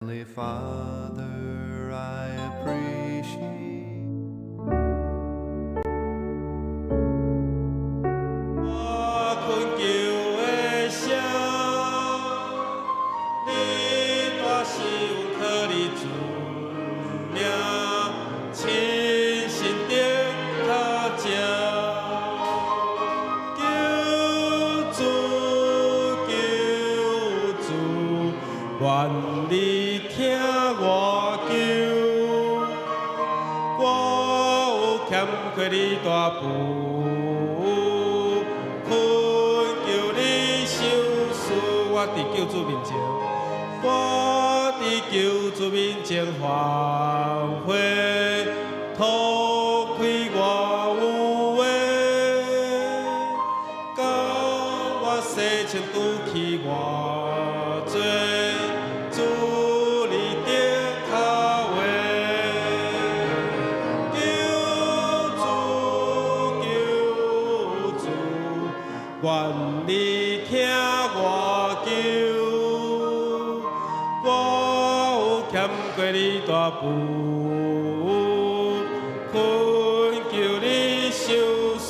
Heavenly Father, I appreciate. 我懇求的聲，你大是阮靠你主名，親身的跤正。救主，救主，願你聽我求，我有欠缺你大父，懇求你賞賜。我佇救主面前，我佇救主面前反悔，塗開我有的，共我洗清除去我罪，主你的跤話。救主，救主，願你聽我求，我有欠過你大父，懇求你賞賜，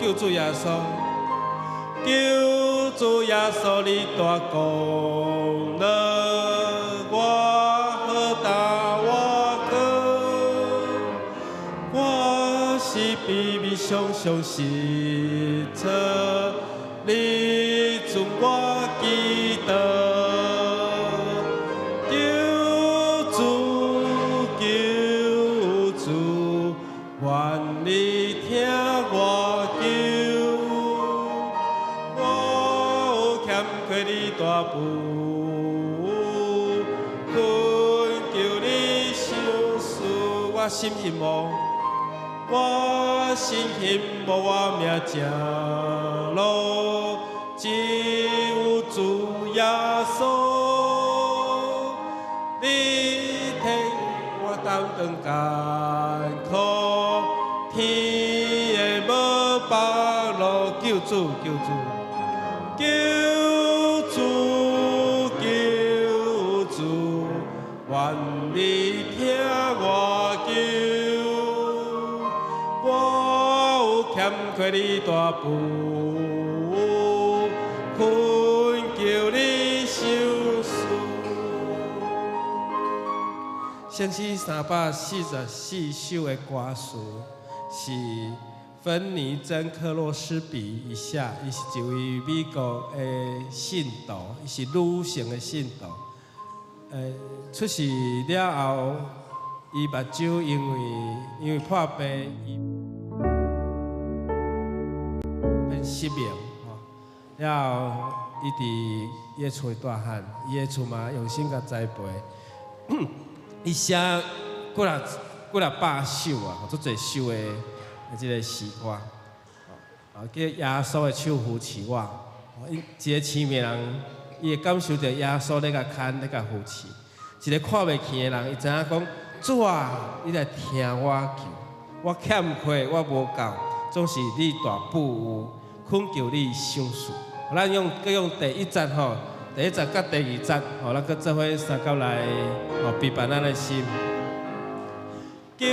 救主耶穌，救主耶穌，你大功能，我何大我可？我是卑微常常失錯，你准我記得。救主，救主，願你聽我求，我有欠缺你大父，懇求你賞賜，我心希望。我心希望我命正路，只有主耶穌，你替我擔當艱苦，天的無別路，救主，救主，救主，救主，願你聽我求。我有欠缺你大父，懇求你賞賜。聖詩344首的歌詞是芬尼珍克洛斯比以下，伊是一位美國的信徒，伊是女性的信徒。出世了後，伊目睭因為破病，伊變失明吼。了後，伊佇伊的厝大漢，伊的厝嘛用心共栽培。伊寫幾若幾若百首啊，足濟首的這个詩歌。啊，叫耶穌的手扶持我。伊一個痴明人，伊會感受著耶穌咧共牽，咧共扶持。一個看袂見的人，伊知影講，主啊，你來聽我求，我欠缺，我無夠，總是你大富有，懇求你賞賜。咱用閣用第一節吼，第一節佮第二節吼，咱閣做伙相佮來吼，備辦咱的心。求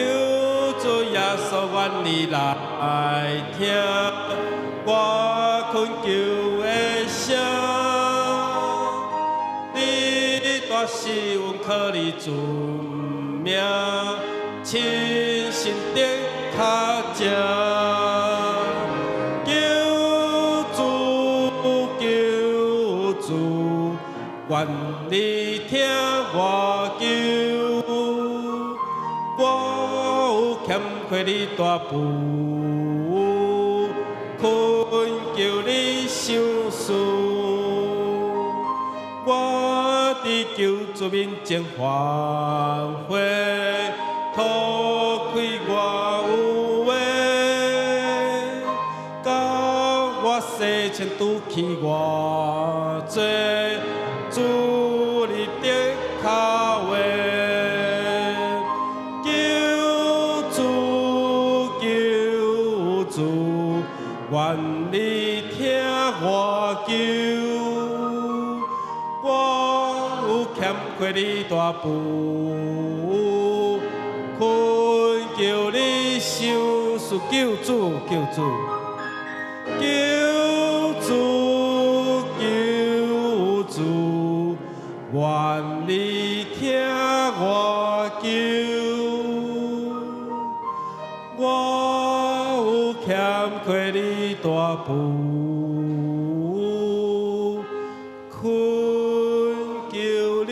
主耶穌，願你來聽我懇求的聲。你大是阮靠你主名，親身的跤正。救主，救主，願你聽我求，我有欠缺你大父，懇求你賞賜。我佇救主面前反悔，塗開我有的，共我洗清除去我罪，主你的跤話。救主，救主，願你聽我求，我有欠缺缺你大步，懇求你賞賜救主，救主，救主，救主，願你聽我求，我有欠缺你大步，懇求你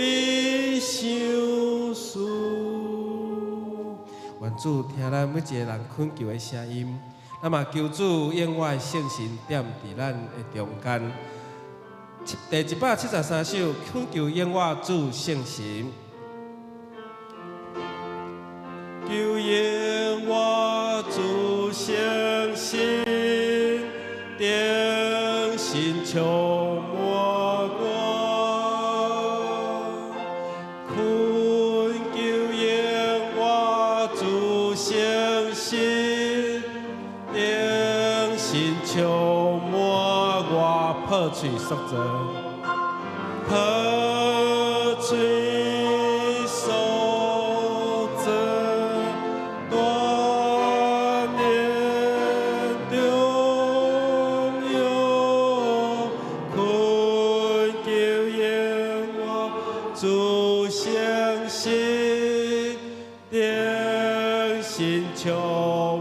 賞賜。願主聽咱每一个人懇求的聲音，咱嘛求主永遠的聖神踮佇咱的中間。第173首，懇求永活主聖神。求永活主聖神，定心充滿我。懇求永活主聖神，定心充滿我，破碎塑造，破碎塑造，鍛鍊中用，懇求永活主聖神，定心充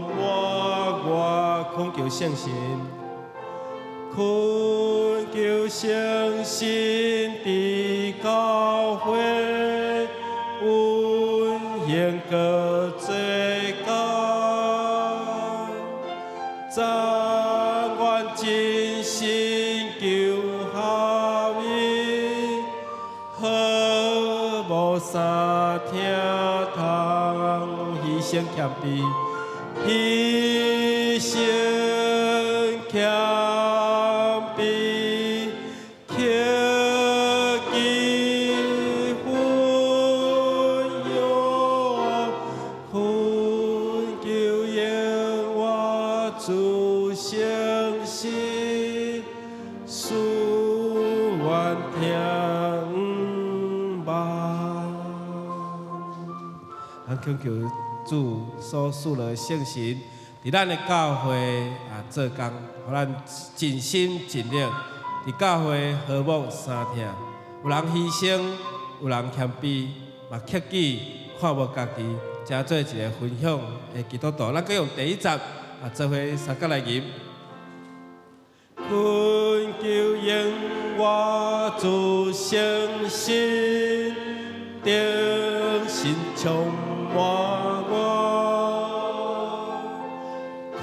滿我，懇求聖神。懇求聖神佇教會運行閣做工，讚願真心求合一，和睦三聽通，犧牲謙卑，犧牲謙卑，克己奮勇，懇求永活主聖神，賜願聽望。咱懇求主所賜的聖神，佇咱的教會啊做工，予咱盡心盡力，佇教會和睦相疼。有人犧牲，有人謙卑，嘛克己看無家己，成做一个分享的基督徒。咱閣用第一節啊，做伙相佮來吟。懇求永活主聖神，定心充滿我。懇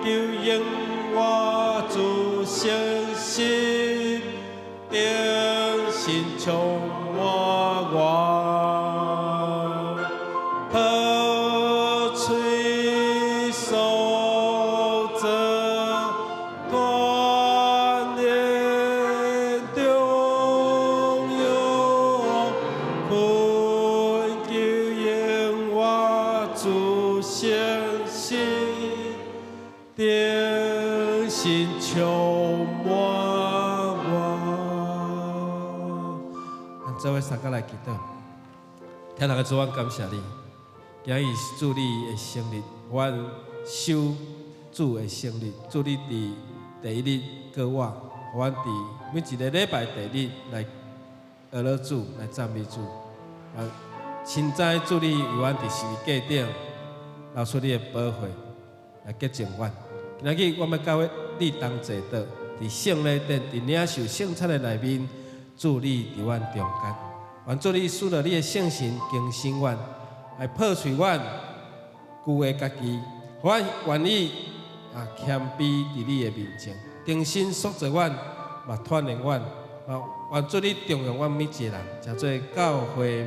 求永活主聖神，定心充滿我。破碎塑造，鍛鍊中用，懇求永活主聖神，定心充滿我。咱做伙相佮來祈禱，天父的主，阮感謝你，今日是主你的生日，阮守主的生日，主你佇第一日過我，予阮佇每一个禮拜第一日來學了主，來讚美主。啊，深知主你為阮佇十字架頂流出你的寶血來潔淨阮。今仔日我欲佮你同齊倒，佇聖禮殿，佇領受聖餐的內面，主你佇阮中間。願主你賜落你的聖神更新阮，來破碎阮舊的家己，予阮願意啊謙卑佇你的面前，重新塑造阮，嘛鍛鍊阮，啊，願主你重用阮每一个人，成做教會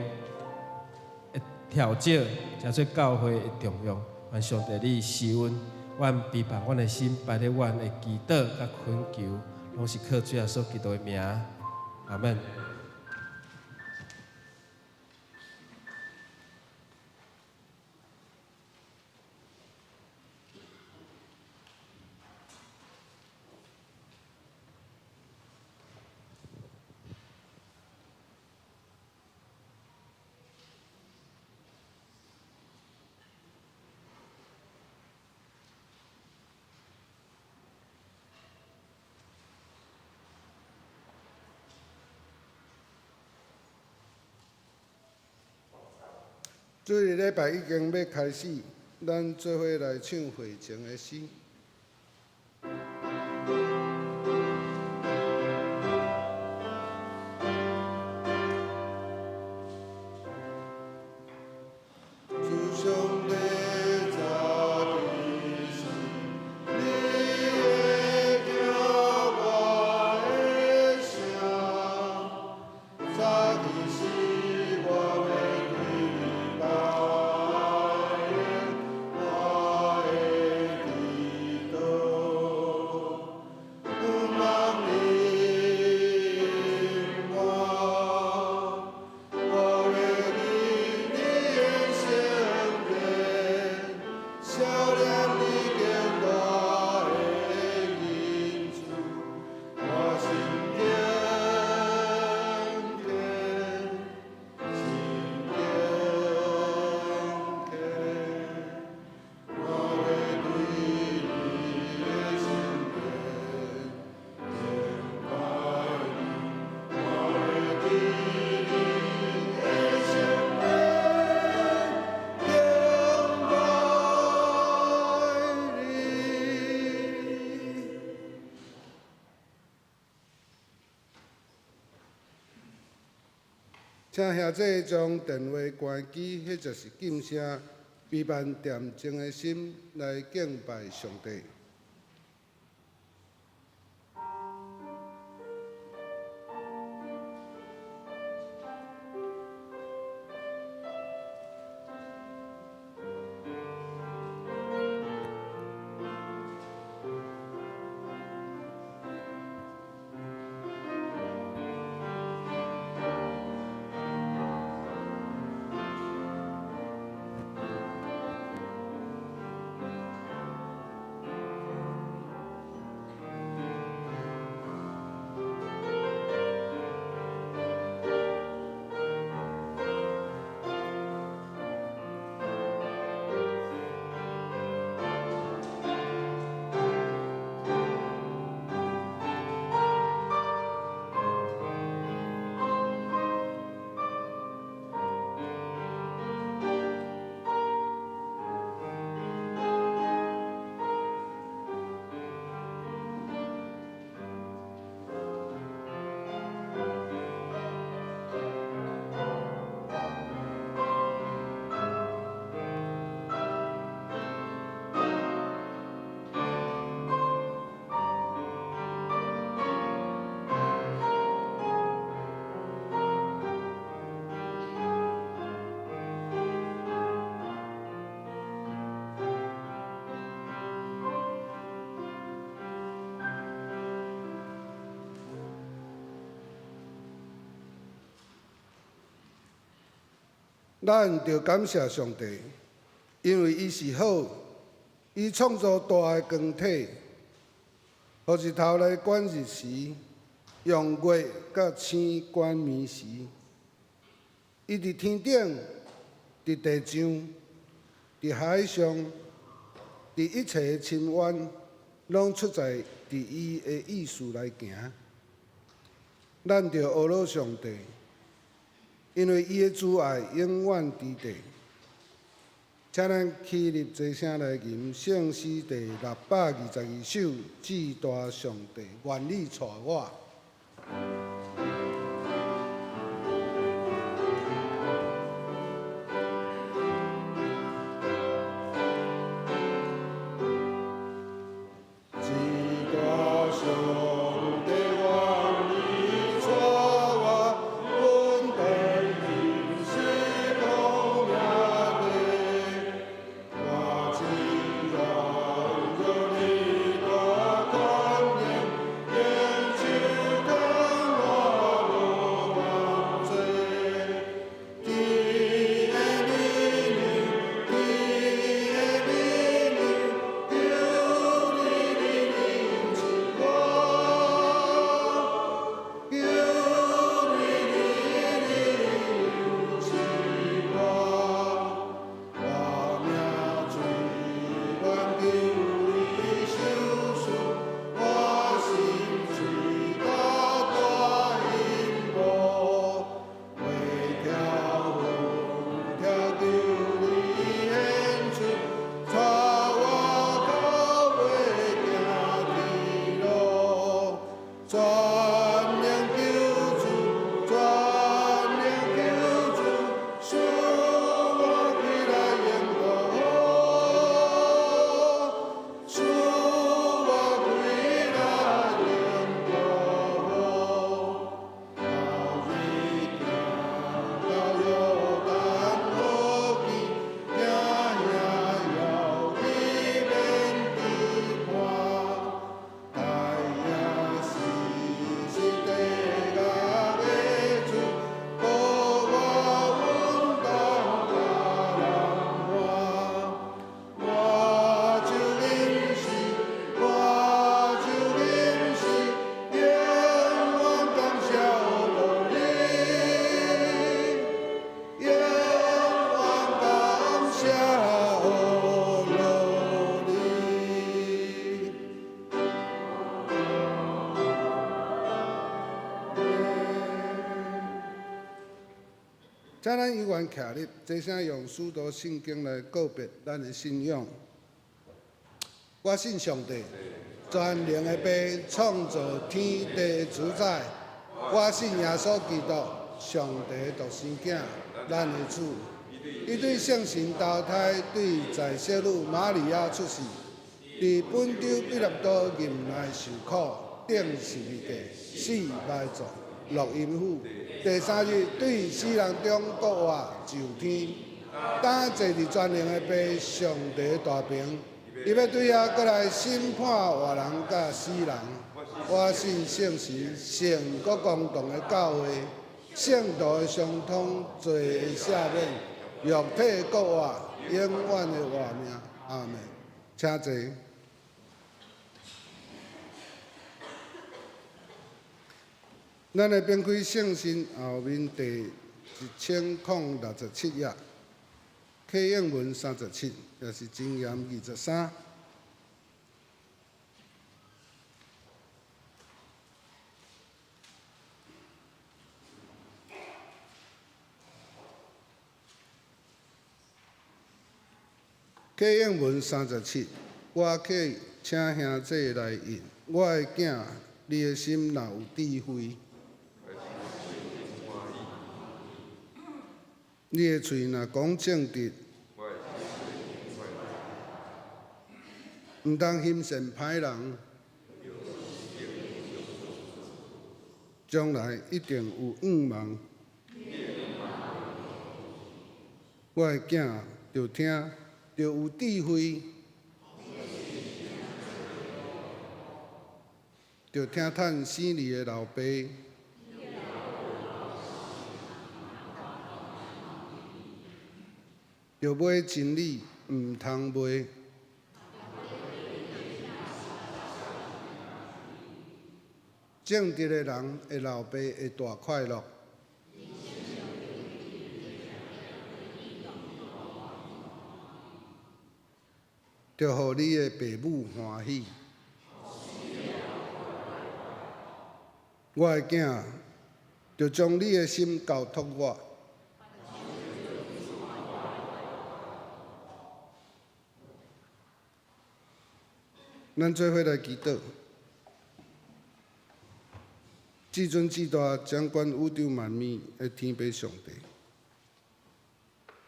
的調整，成做教會的重用。願上帝你施恩，阮卑放阮的心，擺佇阮的祈禱佮懇求，攏是靠主耶穌基督的名，阿門。主日禮拜已經欲開始，咱做伙來唱會前的詩。主上帝早佇時，你會聽我的聲。早佇時我欲對你拜，我的祈禱，毋茫你我，我欲入你的聖殿，數念你堅大的恩賜，我心敬虔，心敬虔，我欲對你的聖殿敬拜你，我欲對你的聖殿敬拜你。請兄弟將電話關機，彼就是禁聲，卑慢恬靜的心來敬拜上帝。咱著感謝上帝，因為伊是好，伊創造大的光體，予日頭來管日時，用月佮星管暝時。伊佇天頂，佇地上，佇海上，佇一切的深淵，攏出在佇伊的意思來行。咱著阿羅上帝，因為伊的慈愛永遠佇地。請咱起立齊聲來吟聖詩第622首：至大上帝，願你帶我。至大上帝，願你帶我，阮登入西東野地，我真榮耀你大權能，用手牽我。請咱有緣徛立，齊聲用使徒信經來告別咱的信仰。我信上帝，全能的父，創造天地的主宰。我信耶穌基督，上帝的獨生囝，咱的主。伊對聖神投胎，對在聖女瑪利亞出世，佇本丟彼拉多忍耐受苦，釘十字架，死埋葬，落陰府。第三日對死人中復活，上天，當坐佇全能的父上帝大爿，伊欲對遐閣來審判活人佮死人。我信聖神，聖閣公同的教會，聖徒的相通，罪的赦免，肉體復活，永遠的活命。阿們。請坐。咱來翻開聖經後面第1067頁，啟應文37，也是箴言23。啟應文37，我去請兄弟來印，我的囝，你的心若有智慧，你的喙若講正直，毋通行善歹人，將來一定有向望。我的囝著聽，著有智慧，著聽趁生你的老爸，著買真理，毋通賣。正直的人的老爸會大快樂。著予你的爸母歡喜。我的囝，著將你的心交託我。咱做伙來祈禱。至尊至大、掌管宇宙萬物的天父上帝，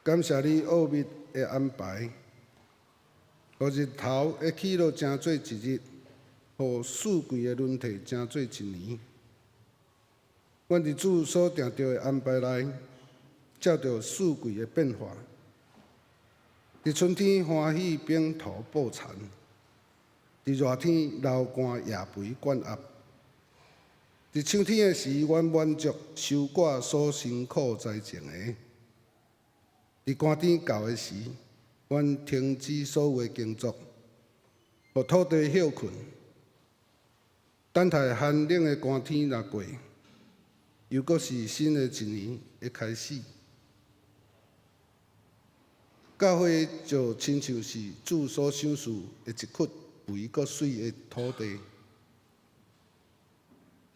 感謝你奧祕的安排，予日頭的起落成做一日，予四季的輪替成做一年。阮佇主所定著的安排內，照著四季的變化，佇春天歡喜反刍報田，佇熱天流汗也肥灌壓。佇秋天的時，阮滿足收割所辛苦栽種的；佇寒天到的時，阮停止所有的工作，予土地歇睏，等待寒冷的寒天若過，又閣是新的一年的開始。教會就親像是主所賞賜的一窟肥閣媠的土地。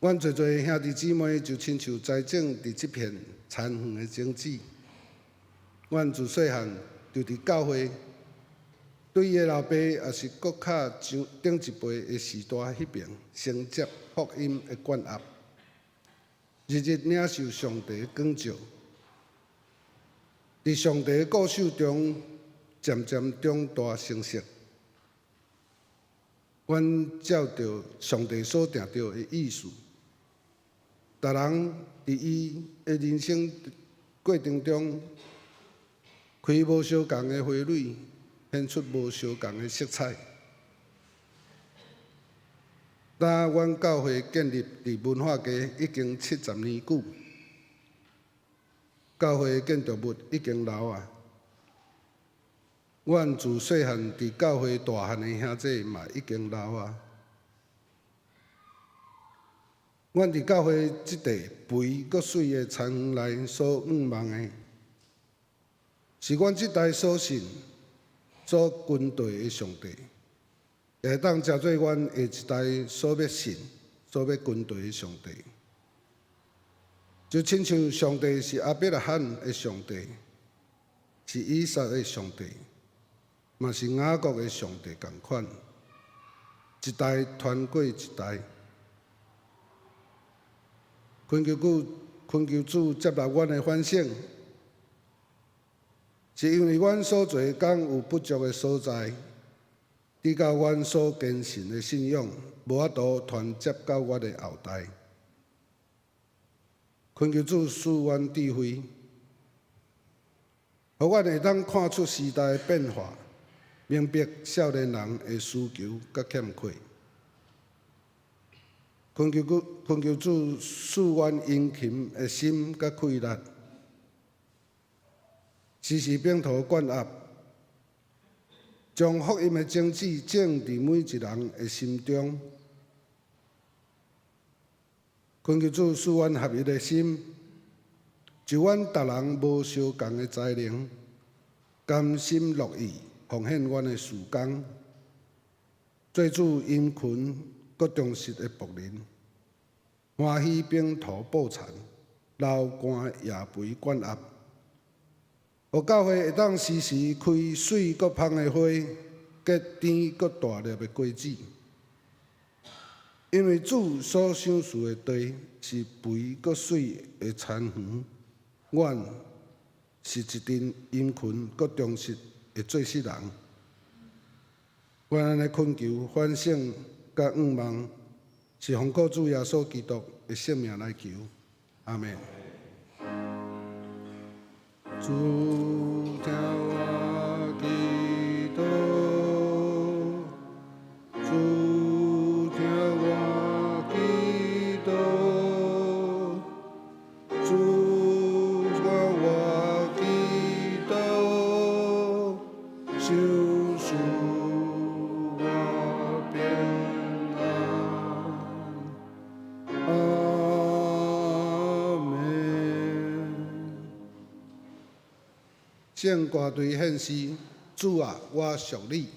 阮濟濟兄弟姊妹就親像栽種佇這片田園的種子。阮自細漢就佇教會，對伊的老爸，也是閣較上頂一輩的時代彼爿，承接福音的灌壓，日日領受上帝的光照，佇上帝的顧守中，漸漸長大成熟。阮照著上帝所定著的意思，逐人佇伊的人生過程中，開無相仝的花蕊，顯出無相仝的色彩。當阮教會建立佇文化街已經70年久，教會的建築物已經老啊。阮自細漢佇教會大漢的兄弟嘛已經老啊。阮佇教會這塊肥閣媠的田園內所向望的，是阮這代所信、所跟隨的上帝，會當成做阮下一代所欲信、所欲跟隨的上帝。就親像上帝是亞伯拉罕的上帝，是以撒的上帝，嘛是雅各的上帝仝款，一代傳過一代。懇求主，懇求主接納阮的反省，是因為阮所做的工有不足的所在，直到阮所堅信的信仰無法度傳接到阮的後代。懇求主賜阮智慧，予阮會當看出時代的變化，明白少年人的需求佮欠缺。懇求主，懇求主賜阮殷勤的心佮氣力，時時摒除懸壓，將福音的種子種佇每一人的心中。懇求主賜阮合一的心，就阮逐人無相仝的才能，甘心樂意奉獻阮的時工，做主殷勤閣忠實的僕人，歡喜摒除報田，流汗也肥管壓，予教會會當時時開媠閣芳的花，結甜閣大粒的果子。因為主所賞賜的地是肥閣媠的田園，阮是一陣殷勤閣忠實的做事人。阮按呢懇求、反省、佮仰望，是奉靠主耶穌基督的聖名來求，阿們。主聽我祈禱，主聽我祈禱，主聽我祈禱，賞賜我平安，阿們。聖歌隊獻詩，主啊，我屬你。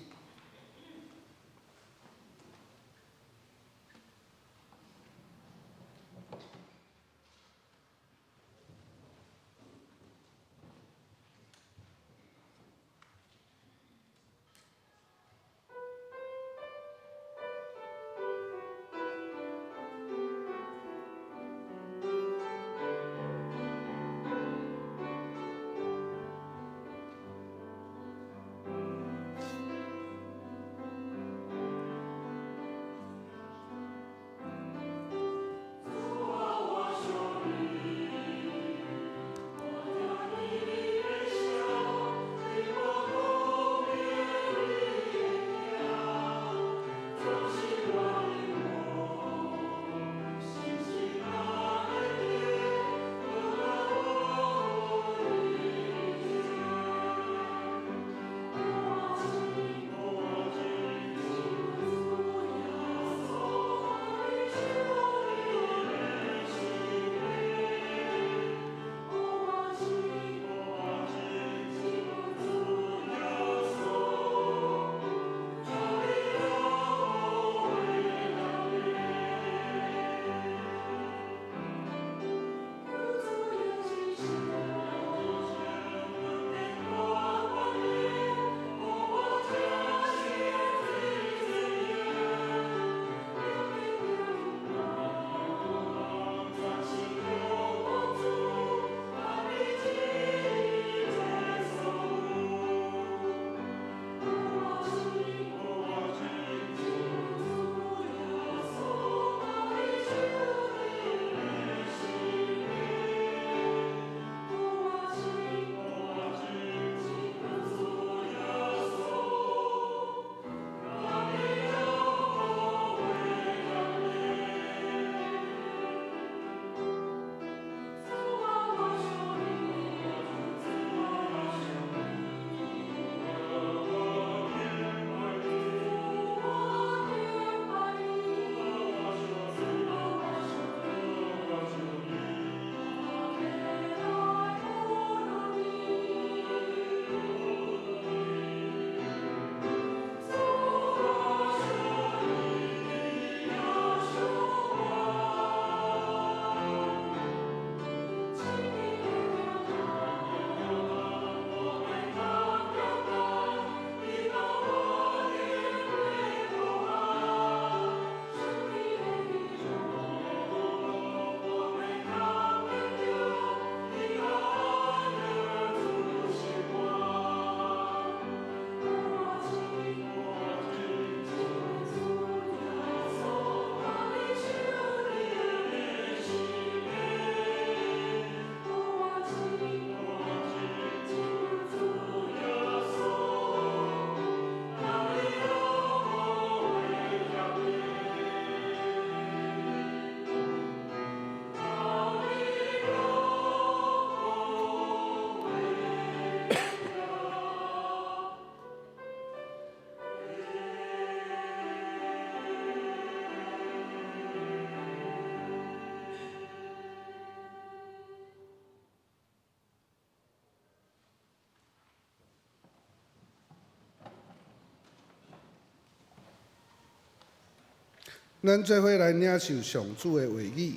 咱做伙來領受上主的話語。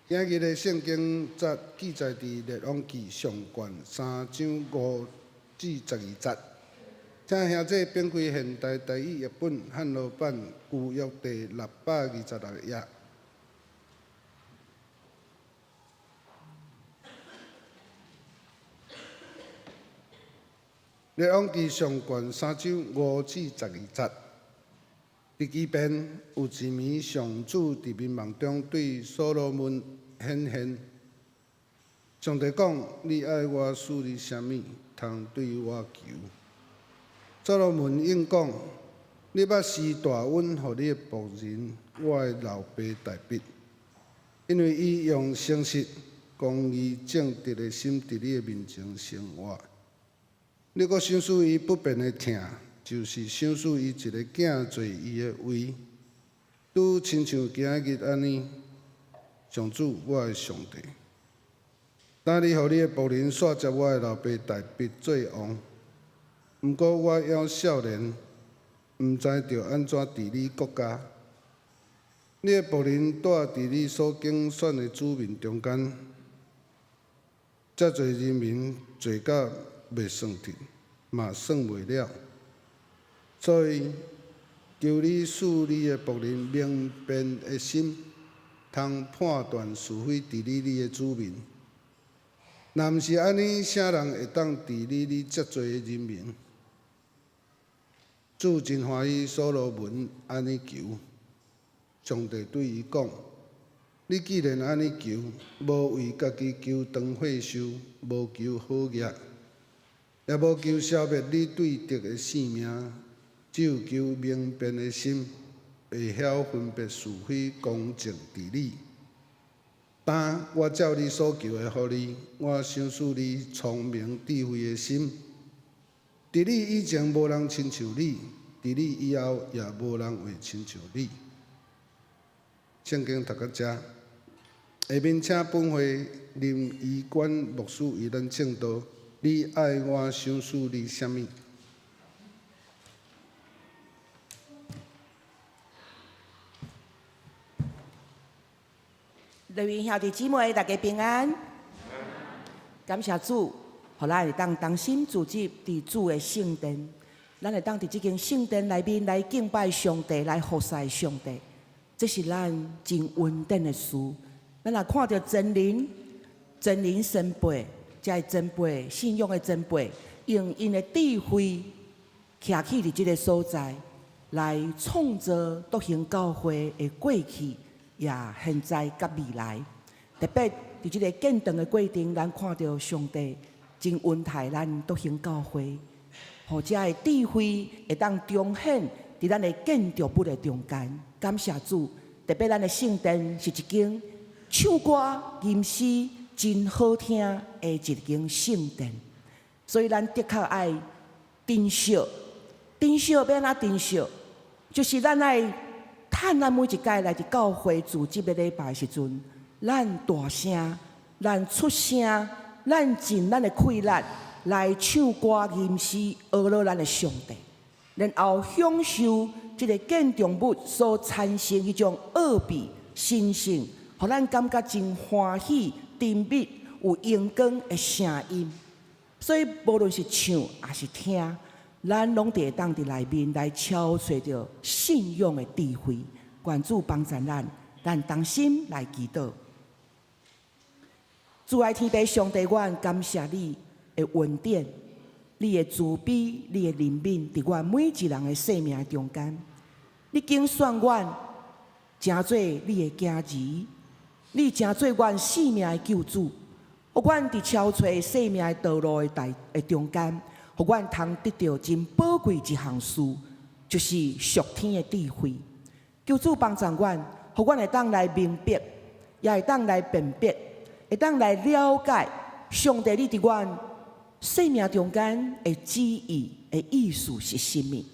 今日的聖經節記載佇列王紀上卷三章5至12節。請兄弟翻開現代台語譯本漢羅版舊約第626頁。列王紀上卷三章5至12節。佇基遍有一暝，上主佇眠夢中對所羅門顯現。上帝講：你愛我賜你啥物，通對我求？所羅門應講：你捌施大恩予你的僕人，我的老爸大衛，因為伊用誠實、公義、正直的心佇你的面前生活。你閣賞賜伊不變的疼。就是賞賜伊一个囝做伊的位，拄親像今日按呢。上主，我的上帝，當你予你的僕人煞接我的老爸大衛做王，毋過我猶少年，毋知著按怎治理國家。你的僕人住佇你所揀選的子民中間，遮濟人民濟甲袂算得，嘛算袂了。所以，求你賜你的僕人明辨的心，通判斷是非，治理你的子民。若毋是按呢，啥人會當治理你遮濟的人民？主真歡喜所羅門按呢求，上帝對伊講：你既然按呢求，無為家己求長歲壽，無求好業，也無求消滅你對敵的性命。只有求明辨的心，會曉分別是非、公正治理。當我照你所求的予你，我賞賜你聰明智慧的心。佇你以前無人親像你，佇你以後也無人會親像你。聖經讀到這，下面請本會林怡冠牧師為咱證道。你愛我賞賜你啥物？各位兄弟姊妹，大家平安。感謝主，予咱會當同心聚集佇主的聖殿，咱會當佇這間聖殿內面來敬拜上帝，來服侍上帝，這是咱真恩典的事。咱若看著真人、真人先輩，這个前輩、信仰的前輩，用𪜶的智慧，徛起佇這个所在，來創造復興教會的過去。也現在佮未來，特別佇這个建堂的過程，咱看著上帝真恩待咱復興教會，予遮的智慧會當彰顯佇咱的建築物的中間。感謝主，特別咱的聖殿是一間唱歌吟詩真好聽的一間聖殿，所以咱的確愛珍惜，珍惜欲按怎珍惜？就是咱愛。趁咱每一擺來佇教會聚集的禮拜的時陣，咱大聲，咱出聲，咱盡咱的氣力來唱歌吟詩，呵咾咱的上帝，然後享受這个建築物所產生彼種奧秘神聖，予咱感覺真歡喜、甜蜜、有榮光的聲音。所以，無論是唱抑是聽，咱攏會當佇內面來敲揣著信仰的智慧。願主幫助咱，咱同心來祈禱。主愛天父上帝，阮感謝你的恩典，你的慈悲，你的憐憫，佇阮每一人的生命中間。你揀選阮，成做你的囝兒，你成做阮性命的救主。予阮佇敲揣生命的道路的大的中間，予阮通得著真寶貴一項事，就是屬天的智慧。求主幫助阮，予阮會當來明白，也會當來辨別，會當來了解上帝你佇阮生命中間的旨意的意思是啥物。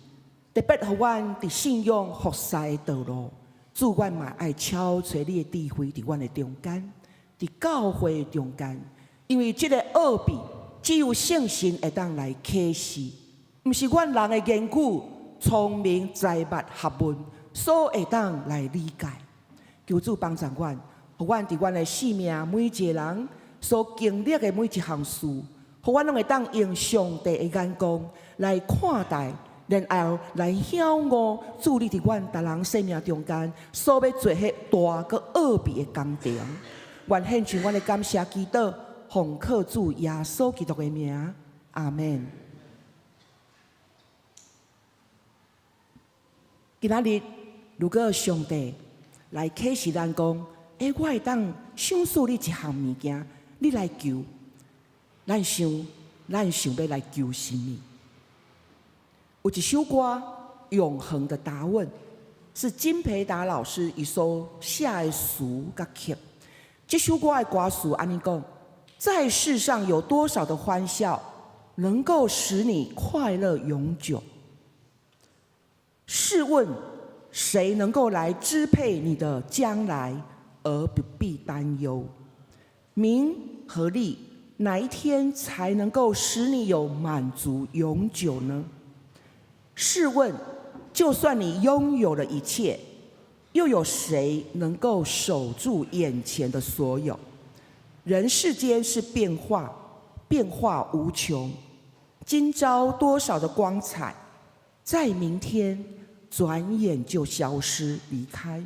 特別予阮佇信仰服侍的道路，主阮嘛愛敲揣你的智慧佇阮的中間，佇教會的中間，因為這个奧秘只有聖神會當來啟示，毋是阮人的言語、聰明、才捌、學問。所會當來理解。求主幫助阮，予阮佇阮的生命每一个人所經歷的每一項事，予阮攏會當用上帝的眼光來看待，然後來曉悟主你佇阮逐人生命中間所欲做彼大閣奧秘的工程。願獻上阮的感謝祈禱，奉靠主耶穌基督的名，阿門。今仔日，如果上帝來啟示咱講，欸，我會當賞賜你一項物件，你來求，咱想，咱想欲來求啥物？有一首歌《永恆的答問》，是金培達老師伊所寫的詞佮曲。這首歌的歌詞按呢講：在世上有多少的歡笑，能夠使你快樂永久？試問，誰能夠來支配你的將來而不必擔憂？名和利，哪一天才能夠使你有滿足永久呢？試問，就算你擁有了一切，又有誰能夠守住眼前的所有？人世間是變化，變化無窮。今朝多少的光彩，在明天轉眼就消失離開。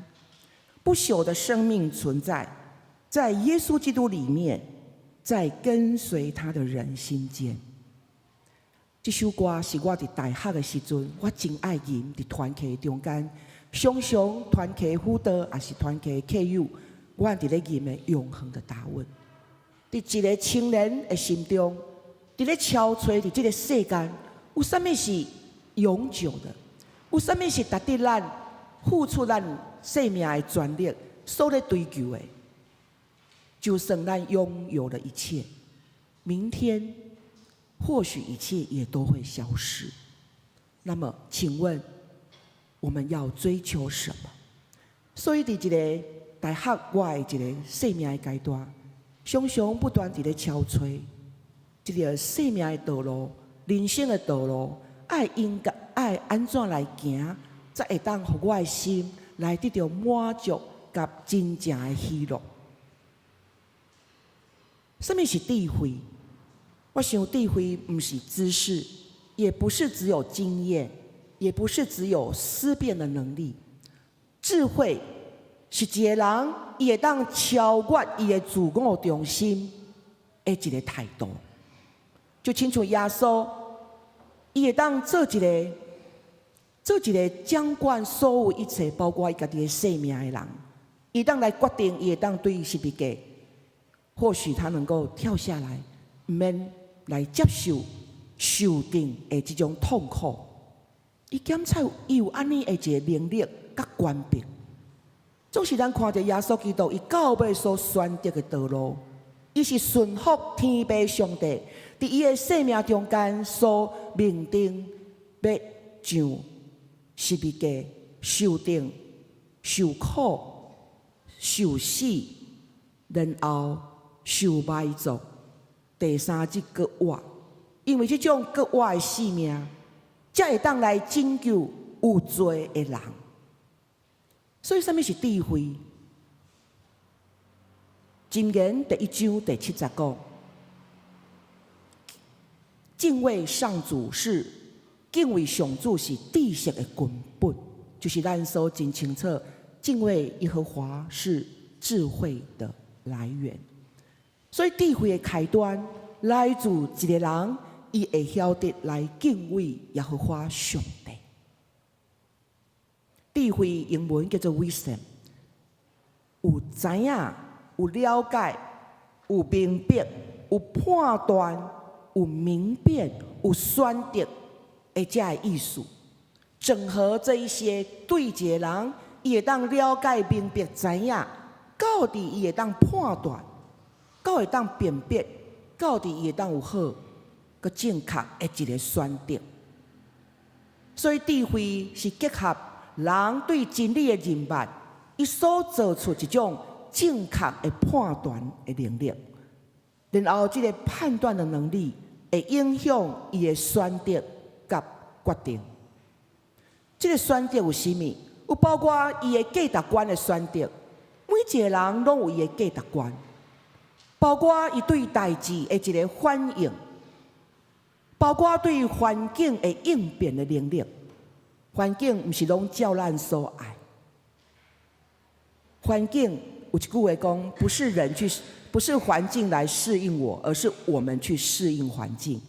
不朽的生命存在在耶穌基督裡面，在跟隨他的人心間。這首歌是我佇大學的時陣，我真愛吟佇團契中間，常常團契輔導，抑是團契客友，我佇咧吟的永恆的答問。佇一个青年的心中，佇咧敲揣佇這个世間，有啥物是永久的？有啥物是值得咱付出咱生命的全力所咧追求的？就算咱擁有了一切，明天或許一切也都會消失。那麼，請問我們要追求什麼？所以，佇一个大學我的一个生命的階段，常常不斷佇咧敲揣這个生命的道路、人生的道路，愛應該愛按怎來行，才會當予我的心來得著滿足佮真正的喜樂。啥物是智慧？我想智慧毋是知識，也不是只有經驗，也不是只有思辨的能力。智慧是一个人伊會當超越伊的自我中心的一个態度。就親像耶穌，伊會當做一个掌管所有一切，包括伊家己的生命的人，伊當來決定，伊會當對十字架，或許他能夠跳下來，毋免來接受受釘的這種痛苦。伊檢測伊有按呢的一个能力佮權柄。總是咱看著耶穌基督，伊到尾所選擇的道路，伊是順服天父上帝，佇伊的生命中間所命定欲上十字架受釘、受苦、受死，然後受埋葬，第三日閣活。因為這種閣活的生命，才會當來拯救有罪的人。所以，啥物是智慧？箴言第一章第七節講：敬畏上主是敬畏上主是知識的根本，就是咱所真清楚，敬畏耶和華是智慧的來源。所以，智慧的開端來自一个人，伊會曉得來敬畏耶和華上帝。智慧英文叫做 wisdom，有知影、有了解、有明白、有判斷、有明辨、有選擇的這个意思。整合這一些對一个人，伊會當了解、明白、知影，到底伊會當判斷，到會當辨別，到底伊會當有好、閣正確的一个選擇。所以智慧是結合人對真理的認捌，伊所做出一種正確的判斷的能力，然後這个判斷的能力會影響伊的選擇佮決定。這个選擇有啥物？有包括伊的價值觀的選擇。每一个人攏有伊的價值觀，包括伊對代誌的一个反應，包括對環境的應變的能力。環境毋是攏照咱所愛。環境有一句話講，不是人去，不是環境來適應我，而是我們去適應環境。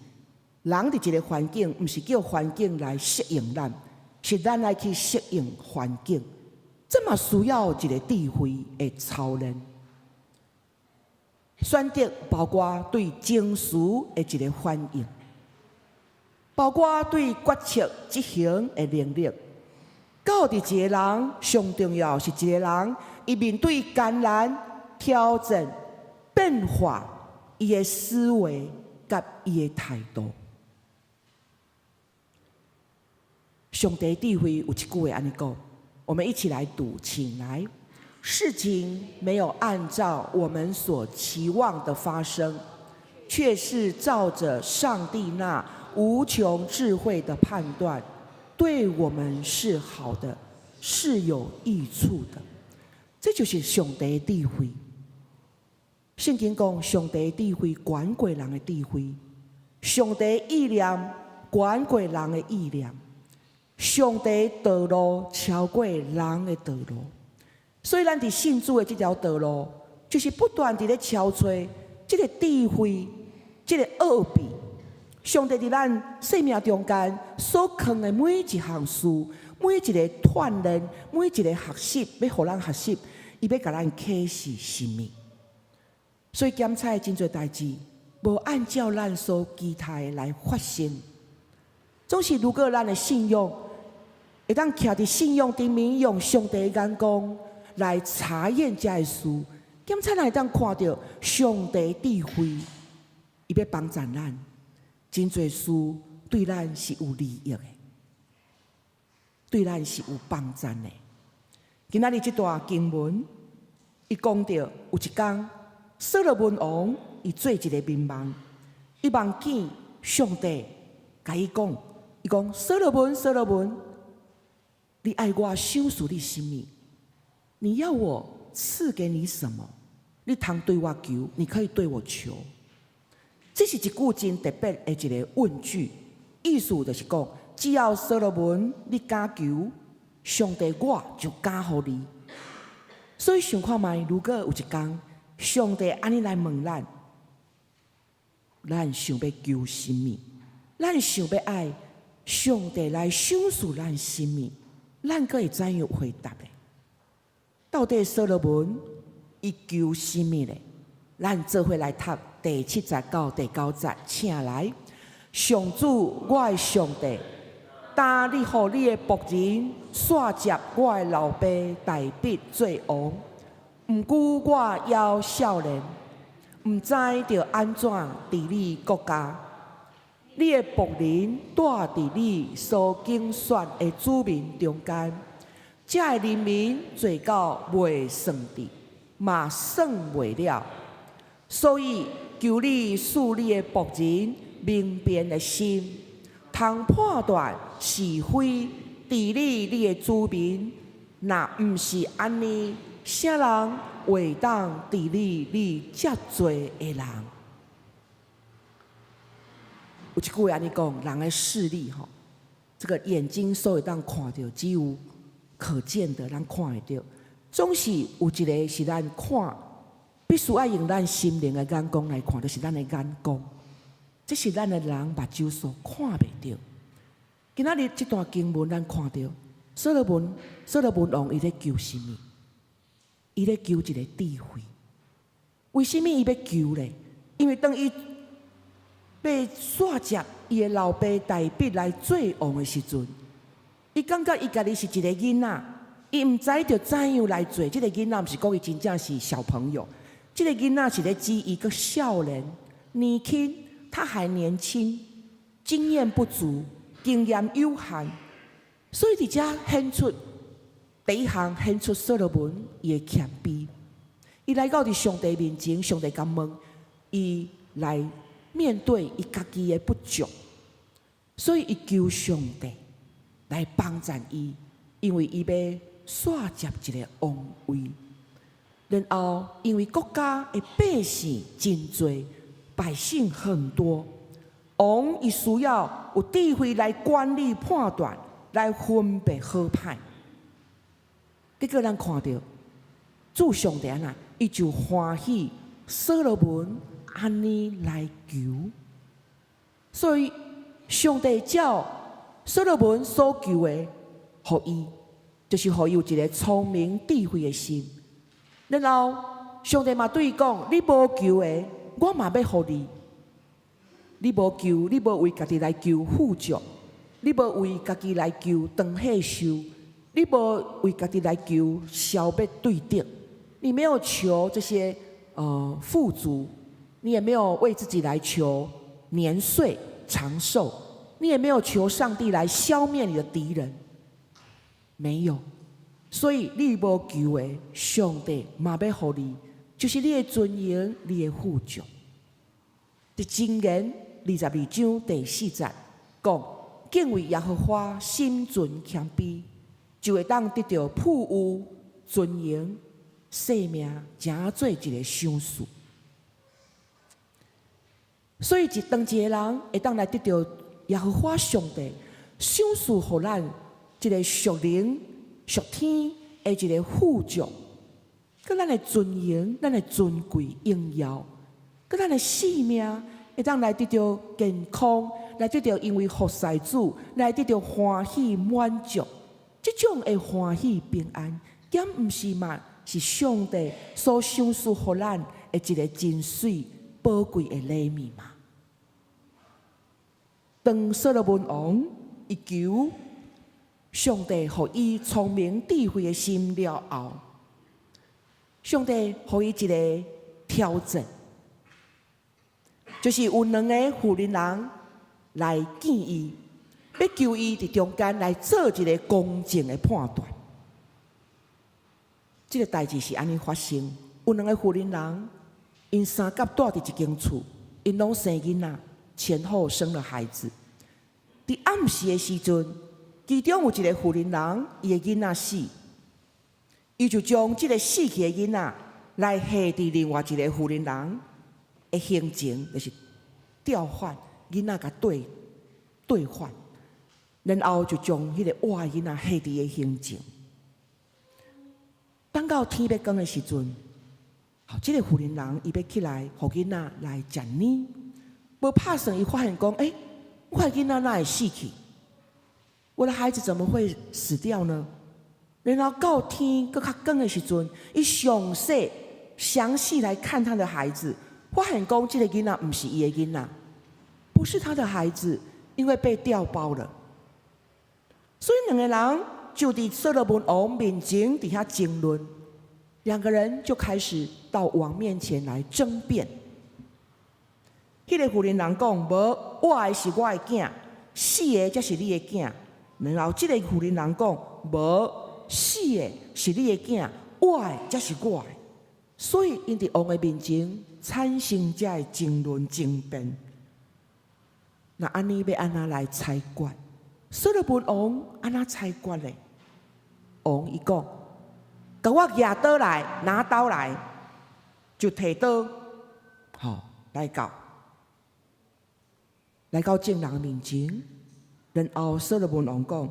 人佇一个環境，毋是叫環境來適應咱，是咱愛去適應環境。這嘛需要一个智慧的操練。選擇包括對情緒的一个反應，包括對決策執行的能力。到佇一个人上重要是一个人，伊面對艱難挑戰變化，伊的思維佮伊的態度。上帝智慧有一句話按呢講，我們一起來讀，請來。事情沒有按照我們所期望的發生，卻是照着上帝那無窮智慧的判斷，對我們是好的，是有益處的。這就是上帝的智慧。聖經講，上帝的智慧懸過人的智慧，上帝意念懸過人的意念，上帝道路超過人的道路。所以，咱佇信主的這條道路，就是不斷佇咧敲揣這个智慧，這个奧秘。上帝佇咱生命中間所囥的每一項事，每一个鍛鍊，每一个學習，欲予咱學習，伊欲共咱啟示啥物。所以檢查真濟代誌，無按照咱所期待的來發生。總是如果咱的信仰會當徛佇信仰頂面，用上帝的眼光來查驗這个事，檢查咱會當看著上帝智慧，伊欲幫助咱，真濟事對咱是有利益的，對咱是有幫助的。今仔日這段經文，伊講著有一工，所羅門王伊做一個眠夢，伊夢見上帝共伊講，伊講所羅門，所羅門，你愛我賞賜你啥物？你要我賜給你什麼？你通對我求，你可以對我求。這是一句真特別的一个問句，意思就是講，只要所羅門你敢求，上帝我就敢予你。所以想看覓，如果有一工，上帝按呢來問咱，咱想欲求啥物？咱想欲愛上帝來賞賜咱啥物？咱閣會怎樣回答咧？到底所羅門伊求啥物咧？咱做伙來讀第七節到第九節，請來。上主，我的上帝，當你予你的僕人紲接我的老爸大衛做王，毋過我猶少年，毋知著按怎治理國家。你的僕人住佇你所揀選的子民中間，這个人民濟到袂算得，嘛算袂了。所以求你賜你的僕人明辨的心，通判斷是非，治理你的子民。若毋是按呢，啥人會當治理你遮濟的人？有一句話按呢講，人的視力吼，這个眼睛所會當看著，只有可見的，咱看會著。總是有一个是咱看，必須愛用咱心靈的眼光來看，就是咱的眼光。這是咱的人目睭所看袂著。今仔日這段經文，咱看著所羅門，所羅門王伊咧求啥物？伊咧求一个智慧。為啥物伊欲求咧？因為當伊欲紲接伊的老爸大衛來做王的時陣，伊感覺伊家己是一个囡仔，伊毋知著怎樣來做。這个囡仔毋是講伊真正是小朋友，這个囡仔是咧指伊閣少年、年輕，他還年輕，經驗不足，經驗有限，所以佇遮顯出第一項顯出所羅門伊的謙卑。伊來到佇上帝面前，上帝共問伊來面對伊家己的不足，所以伊求上帝來幫助伊，因為伊欲紲接一个王位。然後因為國家的百姓真濟，百姓很多，王伊需要有智慧來管理判斷，來分別好歹。結果咱看著主上帝按怎，伊就歡喜所羅門按呢來求，所以上帝照所羅門所求的，予伊就是予伊有一个聰明智慧的心。然後上帝嘛對伊講：你無求的，我嘛欲予你。你無求，你無為家己來求富足，你無為家己來求長歲壽，你無為家己來求消滅對敵，你沒有求這些富足，你也沒有為自己來求年歲長壽，你也沒有求上帝來消滅你的敵人，沒有。所以你無求的，上帝嘛欲予你，就是你的尊榮，你的富足。佇箴言22章第4節講，敬畏耶和華，心存謙卑，就會當得著富有、尊榮、性命，成做一個賞賜。所以，當一個人會當來得著耶和華上帝賞賜，予咱一个屬靈、屬天的一個富足，佮咱的尊榮、咱的尊貴、榮耀，佮咱的性命，會當來得著健康，來得著因為服侍主，來得著歡喜滿足，這種的歡喜平安，敢毋是嘛？是上帝所賞賜予咱的一个真媠寶貴的禮物嘛？當所羅門王伊求上帝予伊聰明智慧的心了後，上帝予伊一个挑戰，就是有兩个婦人人來見伊，欲求伊佇中間來做一个公正的判斷。這个代誌是按呢發生，有兩个婦人人，𪜶三甲蹛佇一間厝，𪜶攏生囡仔，前後生了孩子。佇暗時的時陣，其中有一个婦人人，伊的囡仔死，伊就將這个死去的囡仔來下佇另外一个婦人人的胸前，就是調換囡仔共對對換，然後就將彼个活的囡仔下佇伊的胸前。等到天欲光的時陣，好，這个婦人人伊欲起來，予囡仔來食奶，無拍算伊發現講，欸，我的囡仔哪會死去？我的孩子怎麼會死掉呢？然後到天閣較光的時陣，伊詳細詳細來看他的孩子，發現講這个囡仔毋是伊的囡仔，不是他的孩子，因為被調包了。所以兩个人就佇所羅門王面前佇遐爭論，兩個人就開始到王面前來爭辯。彼个婦人人講：無，活的是我的囝，死的才是你的囝。然後這个婦人人講：無，死的是你的囝，活的才是我的。所以，𪜶佇王的面前產生這个爭論爭辯。那按呢欲按怎來裁決？所羅門王按怎裁決咧？王伊講：共我舉刀來，拿刀來，就提刀，吼來到眾人面前。然後所羅門王講：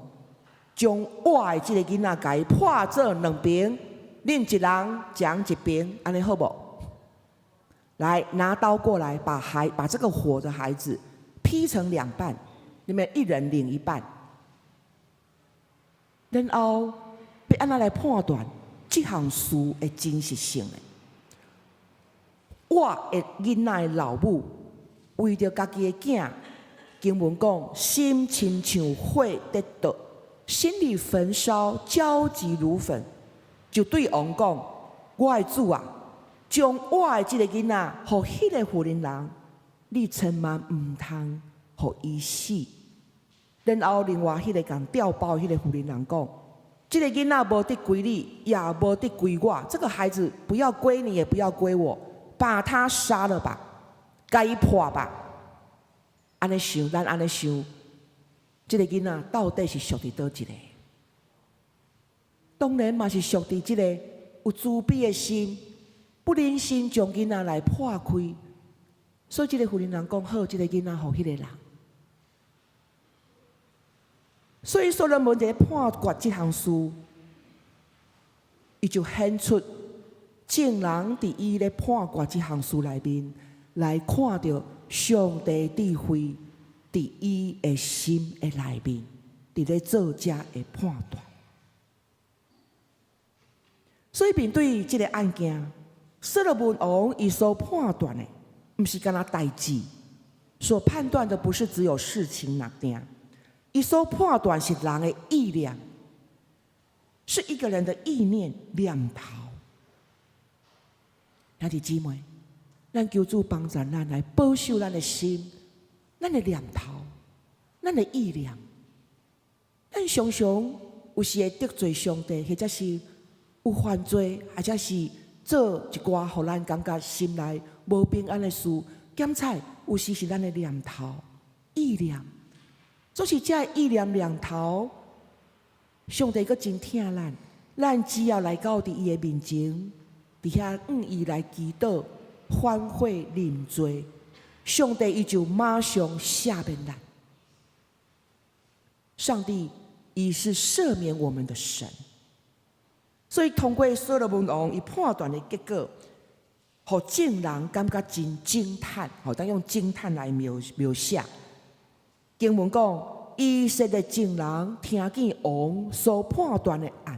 將活的這个囡仔共伊破做兩邊，恁一人掌一邊，按呢好無？來拿刀過來，把這個活的孩子劈成兩半，你們一人領一半。然後欲按怎來判斷這項事的真實性呢？活的囡仔的老母為著家己的囝，經文講心親像火佇著，心裡焚燒，焦急如焚，就對王講：我的主啊，將活的這个囡仔予彼个婦人人，你千萬毋通予伊死。然後另外彼个共調包彼个婦人人講：這个囡仔無得歸你，也無得歸我，這個孩子不要歸你，也不要歸我，把他殺了吧，共伊破吧。按呢想，咱按呢想，這个囡仔到底是屬佇佗一个？當然嘛是屬佇這个有慈悲的心，不忍心將囡仔來破開，所以這个婦人人講好，這个囡仔予彼个人。所以所羅門佇咧判決這項事，伊就顯出眾人佇伊咧判決這項事內面，來看著上帝智慧佇伊的心的內面，佇咧做這个判斷。所以面對這个案件，所羅門王伊所判斷的，毋是干焦代誌，所判斷的不是只有事情那點。伊所判斷是人的意念，是一個人的意念念頭。兄弟姊妹，咱求主幫助咱來保守咱的心、咱的念頭、咱的意念。咱常常有時會得罪上帝，或者是有犯罪，或者是做一寡予咱感覺心內無平安的事。檢查有時是咱的念頭、意念。總是這意念念頭，上帝閣真疼咱，咱只要來到佇伊的面前，佇遐向伊來祈禱、反悔、認罪，上帝伊就馬上赦免咱。上帝伊是赦免我們的神，所以通過所羅門王伊判斷的結果，予眾人感覺真驚嘆，予當用驚嘆來描描寫。經文講，以色列眾人聽見王所判斷的案，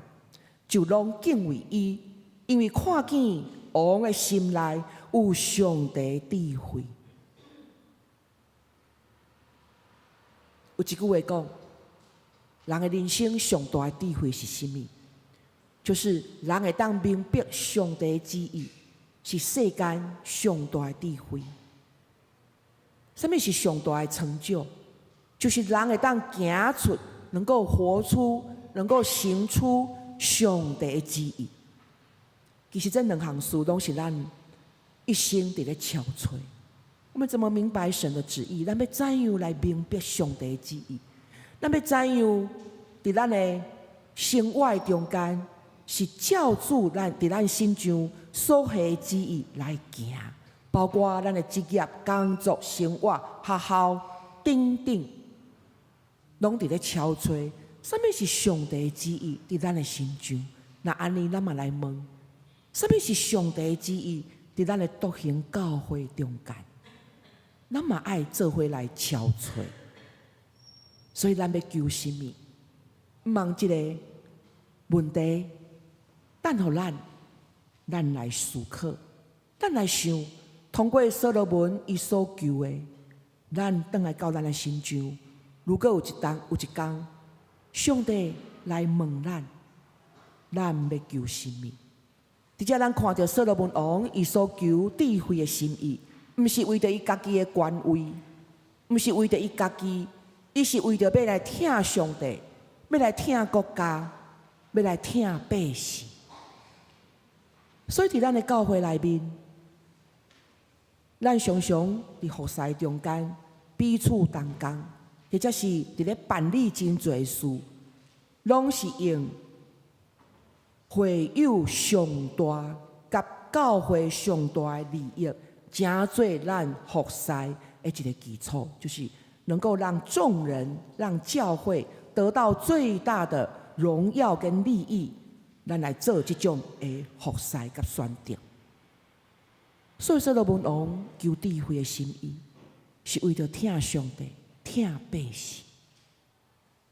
就攏敬畏伊，因為看見王的心內有上帝智慧。有一句話講，人的人生上大的智慧是啥物？就是人會當明白上帝旨意，是世間上大的智慧。啥物是上大的成就？就是人會當行出，能夠活出，能夠行出上帝的旨意。其實這兩項事攏是咱一生佇咧敲揣。我們怎麼明白神的旨意？咱欲怎樣來明白上帝的旨意？咱欲怎樣佇咱的生活中間，是照主咱佇咱身上所下的旨意來行，包括咱的職業、工作、生活、學校等等。攏佇咧敲揣，啥物是上帝的旨意佇咱的身上？若按呢，咱嘛來問，啥物是上帝的旨意佇咱的獨行教會中間？咱嘛愛做伙來敲揣。所以咱欲求啥物？毋茫這个問題，等予咱，咱來思考，咱來想，通過所羅門伊所求的，咱轉來到咱的身上。如果有一當有一工，上帝來問咱，咱欲求啥物？佇遮咱看著所羅門王伊所求智慧的心意，毋是為著伊家己的權位，毋是為著伊家己，伊是為著欲來疼上帝，欲來疼國家，欲來疼百姓。所以佇咱的教會內面，咱常常佇服侍中間彼此同工，或者是佇咧辦理真濟事，攏是用會友上大佮教會上大的利益，成做咱服侍的一个基礎，就是能夠讓眾人、讓教會得到最大的榮耀跟利益，咱來做這種的服侍佮選擇。所以，所羅門王求智慧的心意，是為著疼上帝、疼百姓。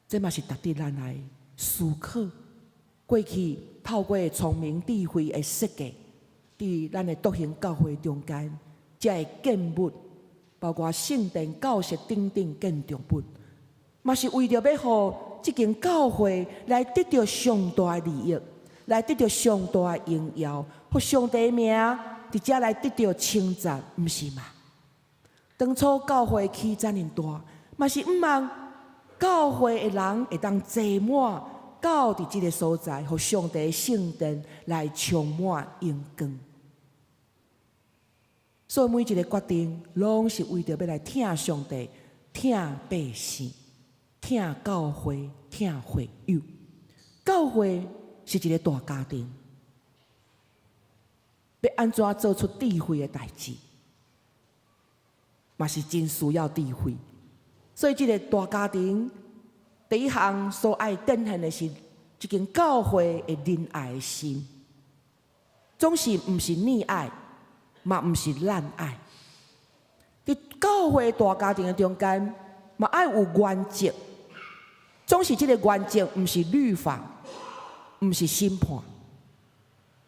這嘛是值得咱來思考。過去透過聰明智慧的設計，佇咱的獨行教會中間，這个建物，包括聖殿、教室等等建築物，嘛是為著欲予這間教會來得著上大的利益，來得著上大的榮耀，予上帝名佇遮來得著稱讚，毋是嗎？當初教會起遮爾大，嘛是向望教會的人會當坐滿到佇這个所在，予上帝聖殿來充滿榮光。所以每一个決定，攏是為著欲來疼上帝、疼百姓、疼教會、疼會友。教會是一个大家庭，欲按怎做出智慧的代誌，嘛是真需要智慧。所以，這个大家庭第一項所愛展現的是這間教會的仁愛的心，總是毋是溺愛，嘛毋是濫愛。佇教會大家庭的中間，嘛愛有原則，總是這个原則毋是律法，毋是審判，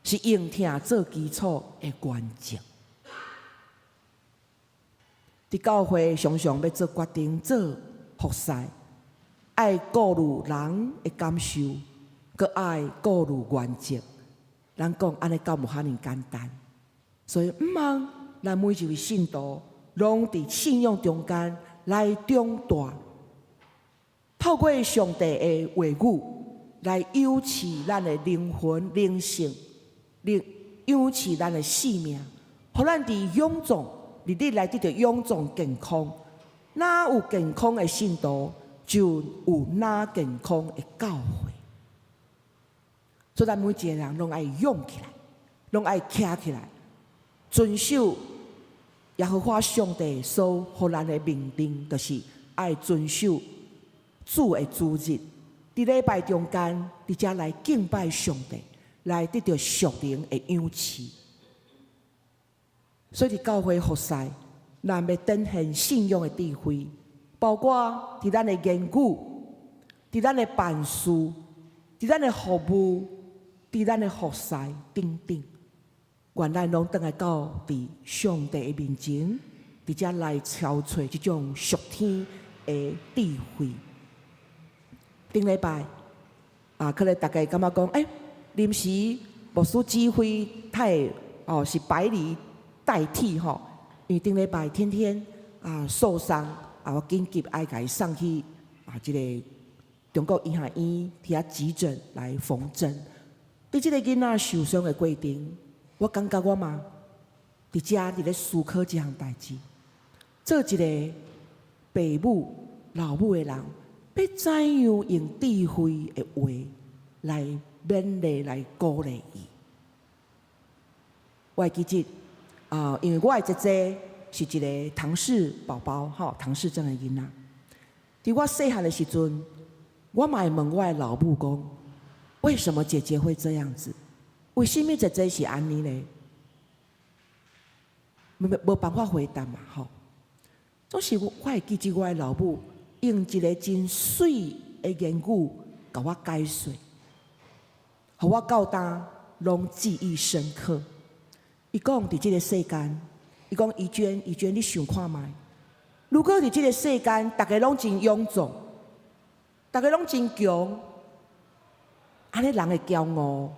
是用疼做基礎的原則。佇教會常常欲做決定、做服侍，愛顧慮人的感受，閣愛顧慮原則。人講按呢敢有遐爾簡單？所以毋通咱每一位信徒，攏佇信仰中間來長大，透過上帝的話語來養飼咱的靈魂、靈性，靈養飼咱的性命，予咱佇勇壯，日日來得著勇壯健康。若有健康的信徒，就有若健康的教會。所以咱每一个人攏愛勇起來，攏愛徛起來，遵守耶和華上帝所予咱的命令，就是愛遵守主的主日。佇禮拜中間，佇遮來敬拜上帝，來得著屬靈的養飼。所以佇教會服侍，咱欲展現信仰的智慧，包括佇咱的言語、佇咱的辦事、佇咱的服務、佇咱的服侍等等。願咱攏轉來到佇上帝的面前，佇遮來操揣這種屬天的智慧。頂禮拜啊，可能大家感覺講，欸，臨時牧師指揮太哦，是百里代替吼，因為頂禮拜天天啊受傷啊，我緊急愛共伊送去啊，這個中國醫學院佇遐急診來縫針。佇這個囡仔受傷的過程，我感覺我嘛佇遮佇咧思考這項代誌，做一個爸母老母的人，欲怎樣用智慧的話來勉勵、來鼓勵伊？我會記得啊，因為我的姐姐是一個唐氏寶寶，吼，唐氏症的囡仔。佇我細漢的時陣，我嘛會問我的老母講：為什麼姐姐會這樣子？為什麼姐姐是按呢咧？無辦法回答嘛，吼。總是我會記得我的老母用一個真媠的言語共我解說，予我到今攏記憶深刻。伊講佇這個世間，伊講怡娟，怡娟，你想看覓？如果佇這個世間，逐家攏真勇壯，逐家攏真強，按呢人會驕傲，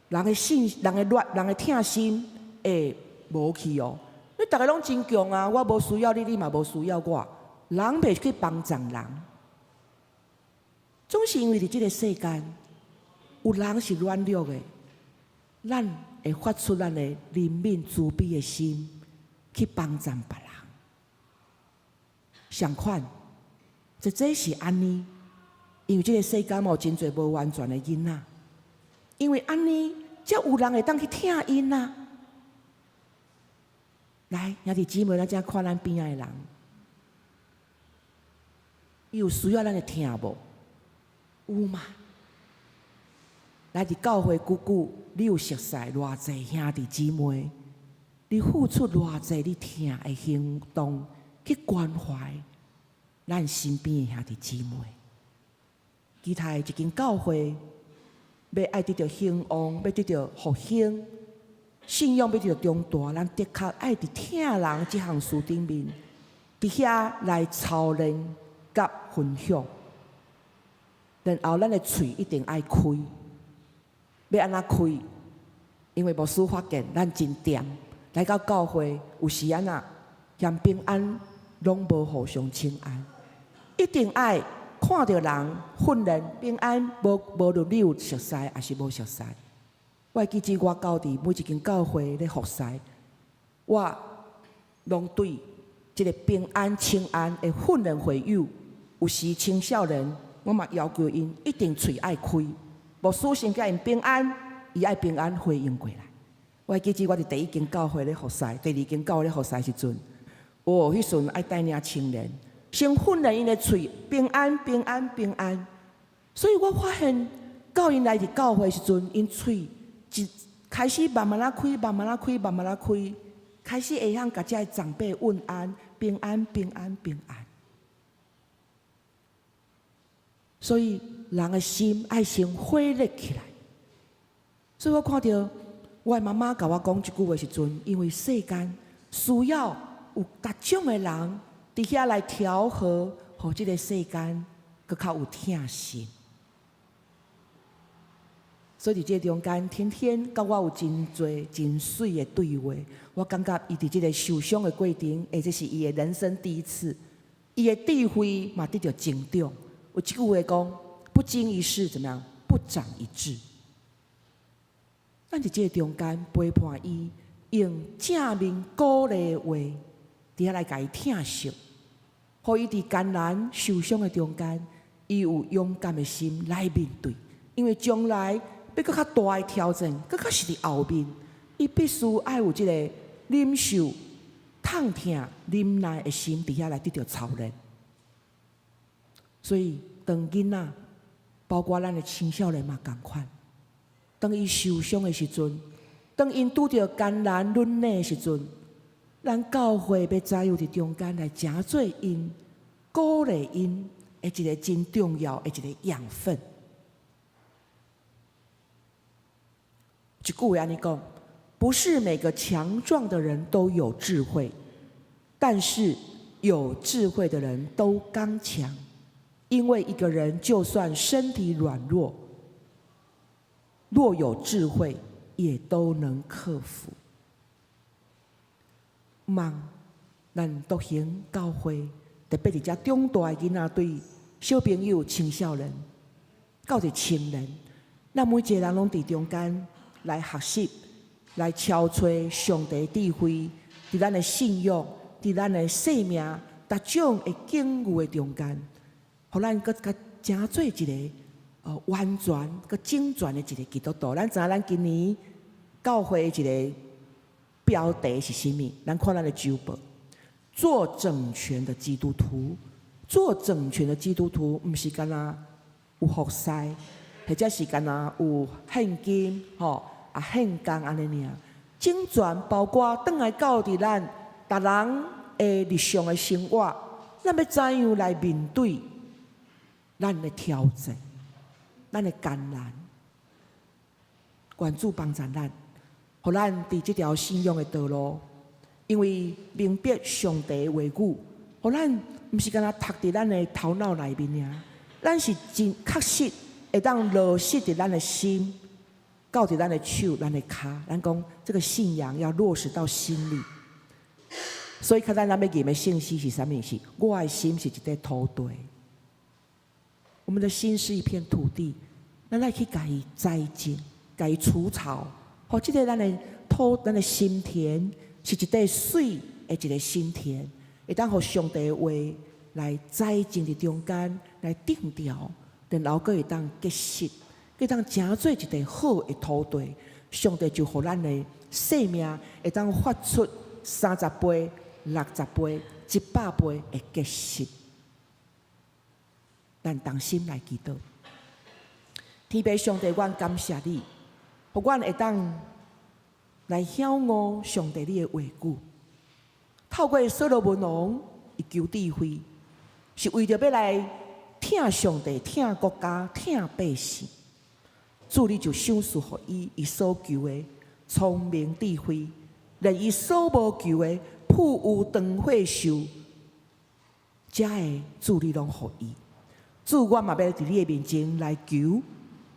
人的信，人的軟，人的疼心會無去哦。你逐家攏真強啊，我無需要你，你嘛無需要我，人袂去幫助人。總是因為佇這個世間，有人是軟弱的，咱會發出咱的憐憫慈悲的心去幫助別人。相款，這這是按呢，因為這個世間有真濟無完全的囡仔，因為按呢，才有人會當去疼𪜶啊。來，兄弟姊妹，咱這看咱邊仔的人，伊有需要咱的疼無？有嘛？來佇教會久久，你有熟似偌濟兄弟姊妹？你付出偌濟你疼的行動去關懷咱身邊的兄弟姊妹？期待一間教會欲愛得著興旺，欲得著復興，信仰欲得著長大，咱的確愛佇疼人這項事頂面，佇遐來操練佮分享，然後咱的喙一定愛開，欲按怎開？因為牧師發現咱真恬，來到教會有時按怎嫌平安攏無互相請安，一定愛看著人訓練平安，無論你有熟似抑是無熟似。我會記得我到佇每一間教會咧服侍，我攏對這個平安請安的訓練會友，有時青少年，我嘛要求𪜶一定喙愛開。牧師先共𪜶平安，伊愛平安回應過來。我記得我佇第一間教會咧服侍，第二間教會咧服侍時陣，哦，彼時陣愛帶領青年，先訓練𪜶的喙平安平安平安。所以我發現，到𪜶來佇教會時陣，𪜶喙一開始慢慢仔開，慢慢仔開，慢慢仔開，開始會曉共遮的長輩問安，平安平安平安。所以人的心愛先火熱起來。所以我看著我的媽媽共我講這句話時陣，因為世間需要有各種的人佇遐來調和，予這个世間閣較有疼心。所以佇這中間，天天佮我有真濟真媠的對話。我感覺伊佇這个受傷的過程，或者是伊的人生第一次，伊的智慧嘛得著成長。有一句話講：不經一事怎麼樣，不長一智。咱佇這个中間陪伴伊，用正面鼓勵話，佇遐來共伊疼惜，予伊佇艱難受傷的中間，伊有勇敢的心來面對，因為將來欲閣較大的挑戰，閣較是佇後面，伊必須愛有這个忍受痛疼、忍耐的心，佇遐來得著操練。所以，當囡仔，包括咱的青少年嘛仝款，當伊受傷的時陣，當𪜶拄著艱難忍耐的時陣，咱教會欲怎樣佇中間來成做𪜶鼓勵𪜶的一个真重要的一个養分。一句話按呢講，不是每個強壯的人都有智慧，但是有智慧的人都剛強。因為一個人就算身體軟弱，若有智慧，也都能克服。望咱獨行教會，特別佇遮長大的囡仔，對小朋友、青少年，到佇青年，咱每一个人攏佇中間來學習，來敲揣上帝智慧，佇咱的信仰，佇咱的生命，各種的境遇的中間，予咱閣較成做一个完全、閣整全的一个基督徒。咱知影咱今年教會的一个標題是啥物？咱看咱的週報，做整全的基督徒，做整全的基督徒，毋是干焦有服侍，或者是干焦有獻金，吼啊獻工按呢爾。整全包括轉來到佇咱逐人的日常的生活，咱欲怎樣來面對咱的挑戰，咱的艱難？願主幫助咱，予咱佇這條信仰的道路，因為明白上帝的話語，予咱毋是干焦讀佇咱的頭腦內面爾，咱是真確實會當落實佇咱的心，到佇咱的手、咱的跤。咱講這个信仰要落實到心裡。所以，較早咱欲吟的聖詩是啥物？是我的心是一塊土地。我們的心是一片土地，咱來去共伊栽種，共伊除草，予這个咱的土、咱的心田是一塊媠的一个心田，會當予上帝的話來栽種佇中間，來定調，然後閣會當結實，會當成做一塊好的土地。上帝就予咱的生命會當發出30倍、60倍、100倍的結實。咱同心來祈禱，天父上帝，阮感謝你，予阮會當來曉悟上帝你的話語。透過所羅門王，伊求智慧，是為著欲來疼上帝、疼國家、疼百姓。主你就賞賜予伊，伊所求的聰明智慧，連伊所無求的富有長歲壽，遮的主你攏予伊。主，我嘛欲佇你的面前來求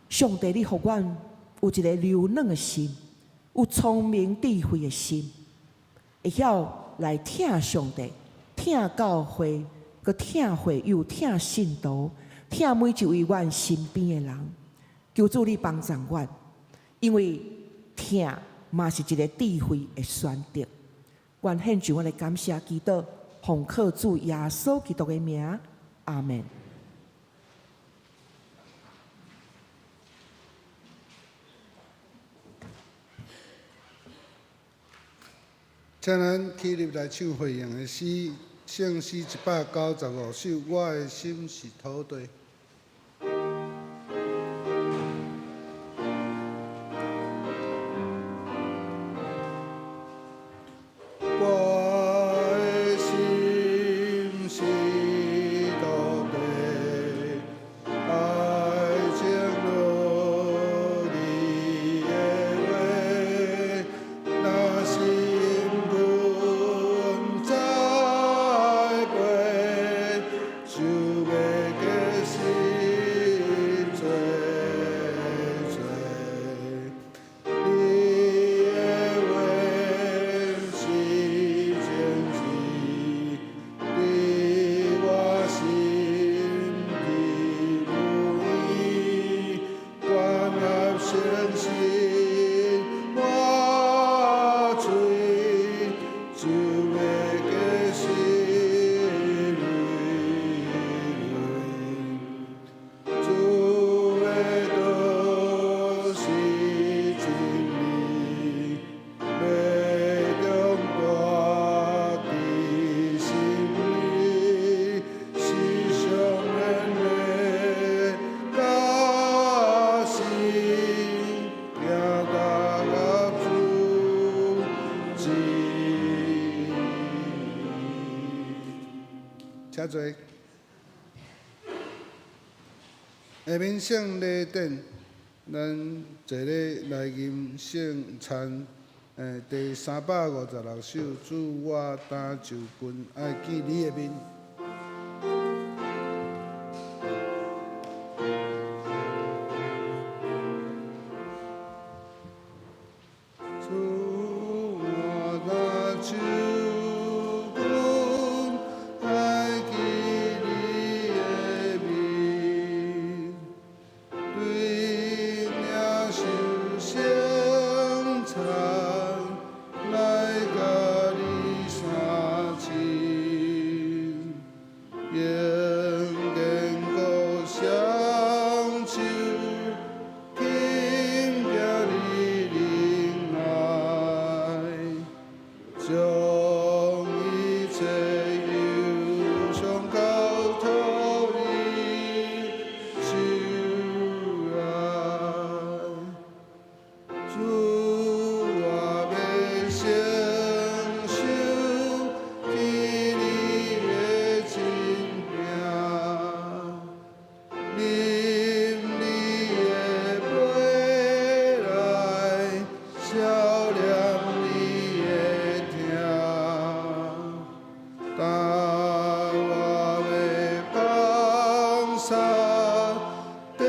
上帝，你予阮有一个柔軟的心，有聰明智慧的心，會曉來疼上帝、疼教會、閣疼會友、疼信徒、疼每一位阮身邊的人。求主你幫助阮，因為疼嘛是一个智慧的選擇。阮獻上阮的感謝祈禱，奉靠主耶穌基督的名，阿門。請咱起立來唱回應的詩，聖詩195首，我的心是土地。我的心是土地，愛情落你的話，若是阮栽培，就欲結實濟濟。你的話是真理，佇我心底無疑，關合誠實活水，就欲結實累累。主的道是真理，欲長大佇心裡，是上善的教示，行踏合主旨意。請坐。下面聖禮典，咱坐咧來吟聖餐，第356首，主我擔就近愛見你的面。主我擔就近愛見你的面，對領受聖餐來佮你相親，用堅固雙手緊握你仁愛，將一切憂傷交託你手內。主我欲承受起你的真名，啉你的杯來消念你的疼，但我欲放捨地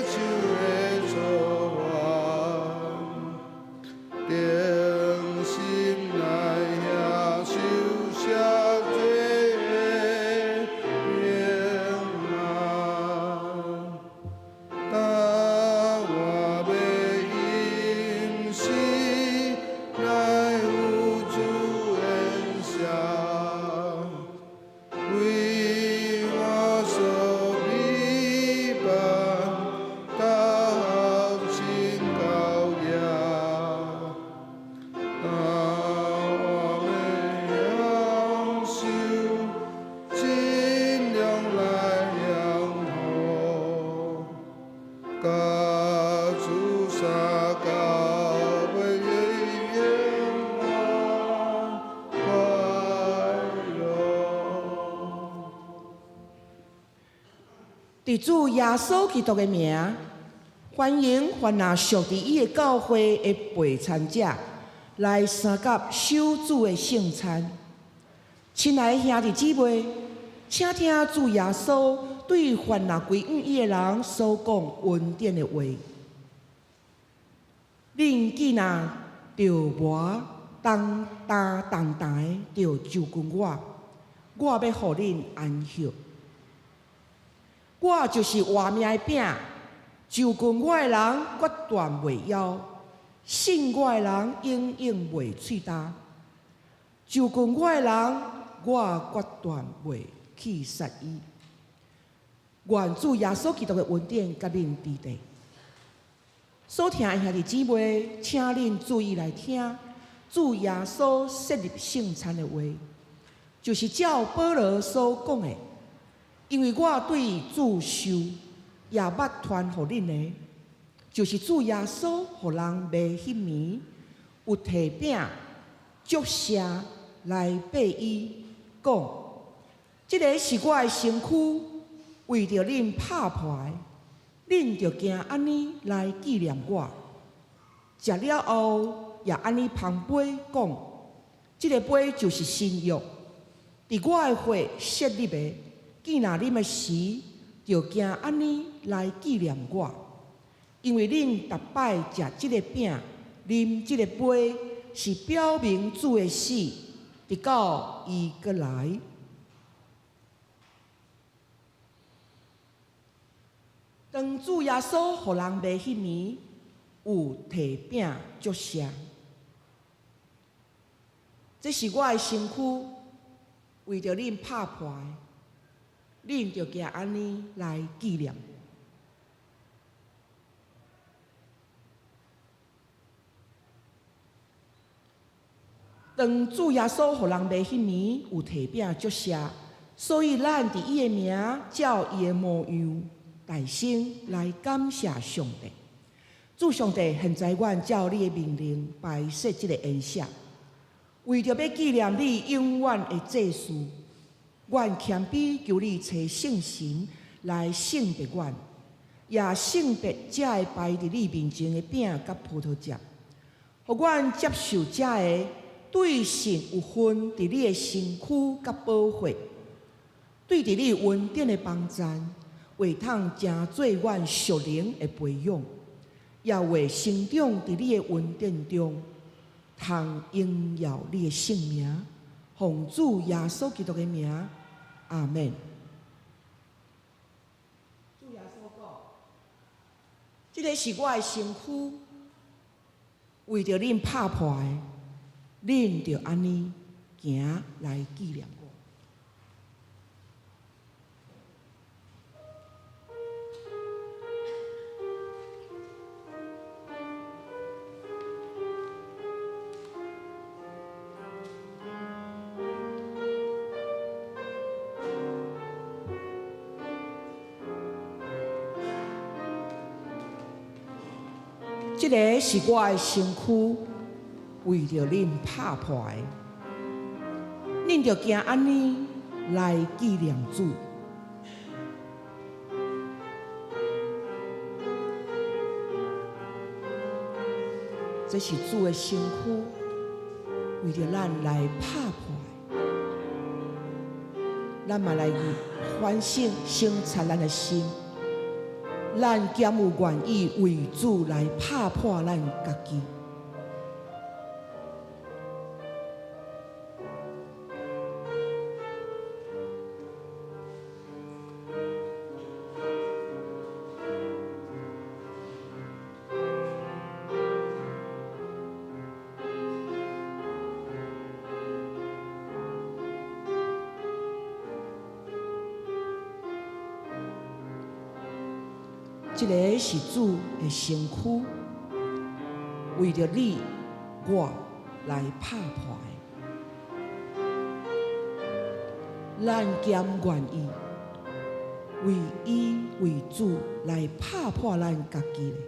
手的做法，定心來享受赦罪的平安。但我欲飲食來有主恩赦，為我所備辦，大真高業。但我欲享受，盡量來享福，佮主相到尾永遠快樂。佇主耶穌基督的名，歡迎凡若屬佇伊的教會的陪餐者來相佮守主的聖餐。親愛的兄弟姊妹，請聽主耶穌對凡若歸向伊的人所講恩典的話。恁既若著磨重擔重擔的，著就近我，我欲予恁安歇。我就是活命的餅，就近我的人決斷袂枵，信我的人永遠袂喙焦。就近我的人，我決斷袂棄殺伊。願主耶穌基督的恩典佮恁佇咧。所聽的兄弟姊妹，請恁注意來聽，主耶穌設立聖餐的話，就是照保羅所講的。因為我對主受，也捌傳予恁的，就是主耶穌予人賣彼暝，有提餅祝謝來擘伊，講：這个是我的身軀，為著恁拍破的，恁著行按呢來紀念我。食了後，也按呢捧杯講：這个杯就是新約，佇我的血設立的。既若啉的時，著行按呢來紀念我。因為恁逐擺食這个餅、啉這个杯，是表明主的死，直到伊閣來。當主耶穌予人賣彼暝，有提餅祝謝，這是我的身軀，為著恁拍破的，恁著行按呢來紀念。當主耶穌予人賣彼暝，有提餅祝謝，所以咱佇伊的名，照伊的模樣，大聲來感謝上帝。主上帝，現在阮照你的命令擺設這个筵席，為著欲紀念你永遠的祭事，阮謙卑求你差聖神來聖別阮，也聖別這个擺佇你面前的餅佮葡萄汁，予阮接受這个對神有份佇你的身軀佮寶血，對佇你恩典的幫贊，會通成做阮屬靈的培養，也會成長佇你的恩典中，通榮耀你的聖名，奉主耶穌基督的名，阿們。主耶穌講：這个是我的身軀，為著恁拍破的，恁著按呢行來紀念我。這个是我的身軀，為著恁拍破的，恁著行按呢來紀念主。這是主的身軀，為著咱來拍破的。咱嘛來反省、省察咱的心，咱敢有願意為主來拍破咱家己？這个是主的身軀，為著你我來拍破的。咱敢願意為伊為主來拍破咱家己咧？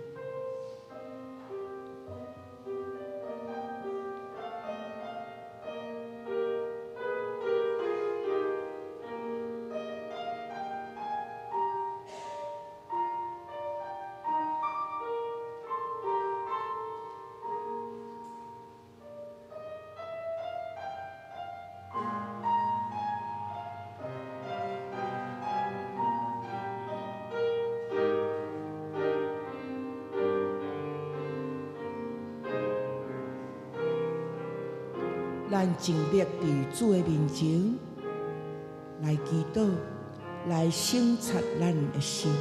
咱靜默佇主的面前來祈禱，來省察咱的心。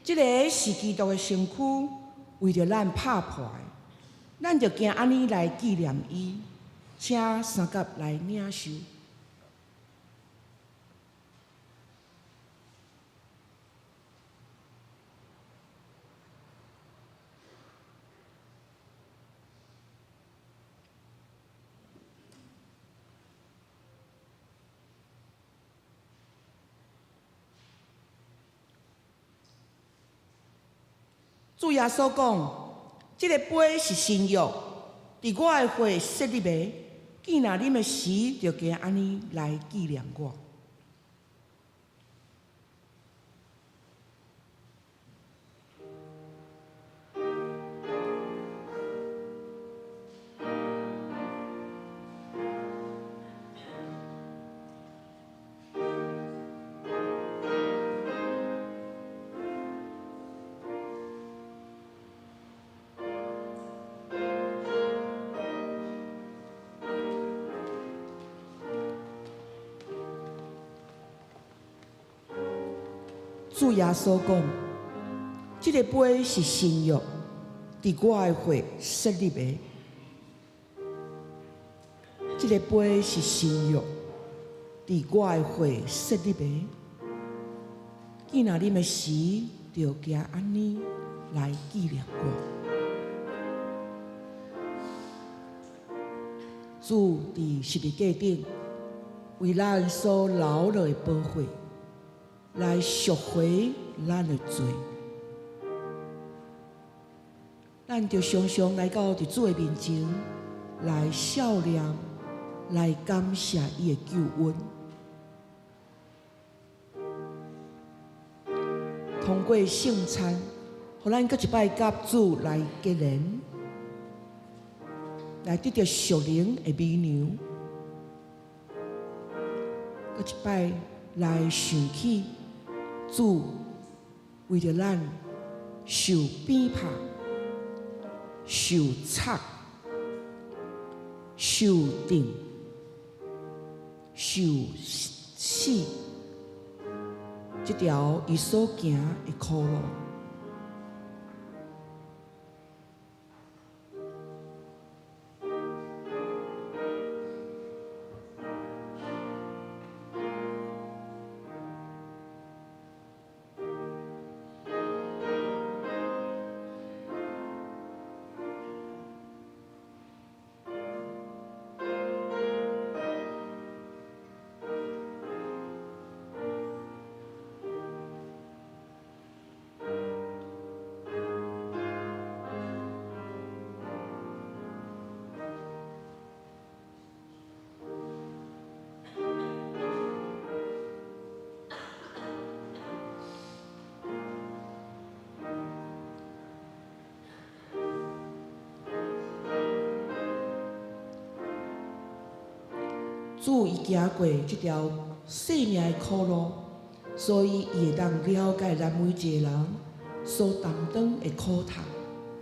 這个是基督的身軀，為著咱拍破的，咱就行按呢來紀念伊，請相佮來領受。主耶穌講：這个杯是新約，佇我的血設立的。見若啉的時，就行按呢來紀念我。主耶穌講：這个杯是新約，佇我的血設立的。這个杯是新約，佇我的血設立的。見若啉的時，就行按呢來紀念我。主佇十字架頂為咱所流落的寶血，來贖回咱的罪。咱就常常來到佇主的面前，來數念，來感謝伊的救恩。通過聖餐，予咱閣一擺佮主來結連，來得著屬靈的美糧，閣一擺來想起主為著咱受鞭拍、受插、受釘、受死，這條伊所行的苦路。主伊行過這條生命的苦路，所以伊會當了解咱每一个人所擔當的苦痛、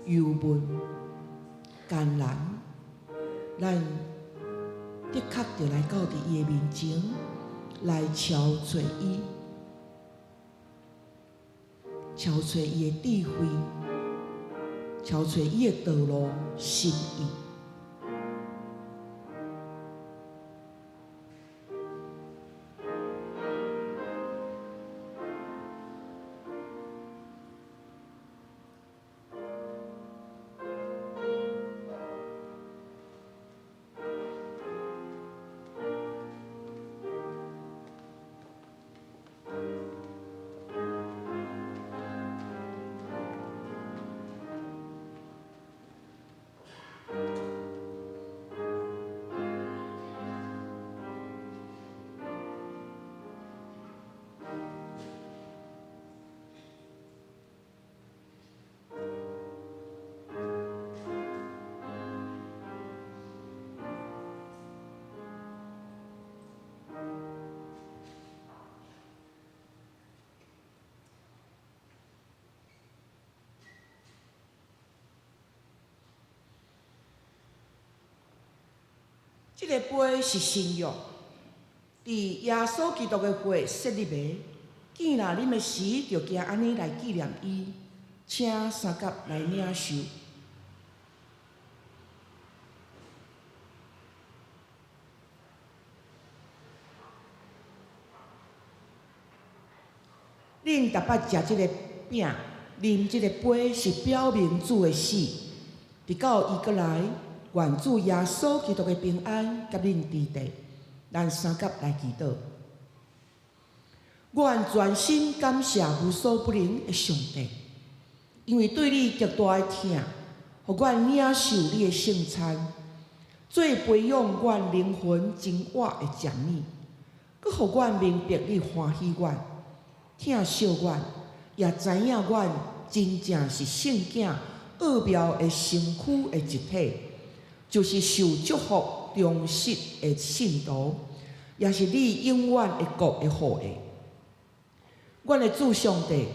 憂悶、艱難。咱的確著來到佇伊的面前，來敲揣伊，敲揣伊的智慧，敲揣伊的道路、心意。這个杯是新約，佇耶穌基督的血設立的。見若啉的時，就行按呢來紀念伊，請相佮來領受。恁逐擺食這个餅，啉這個杯，是表明主的死，直到伊閣來。願主耶穌基督的平安佮恁佇佇。咱相佮來祈禱。阮全心感謝無所不能的上帝，因為對你極大的疼，予阮領受你的聖餐，做培養阮靈魂真我的食物，閣予阮明白你歡喜阮、疼惜阮，也知影阮真正是聖囝奧妙的身軀的一體，就是受祝福忠實的信徒，也是你永遠的國的後裔。阮的主上帝，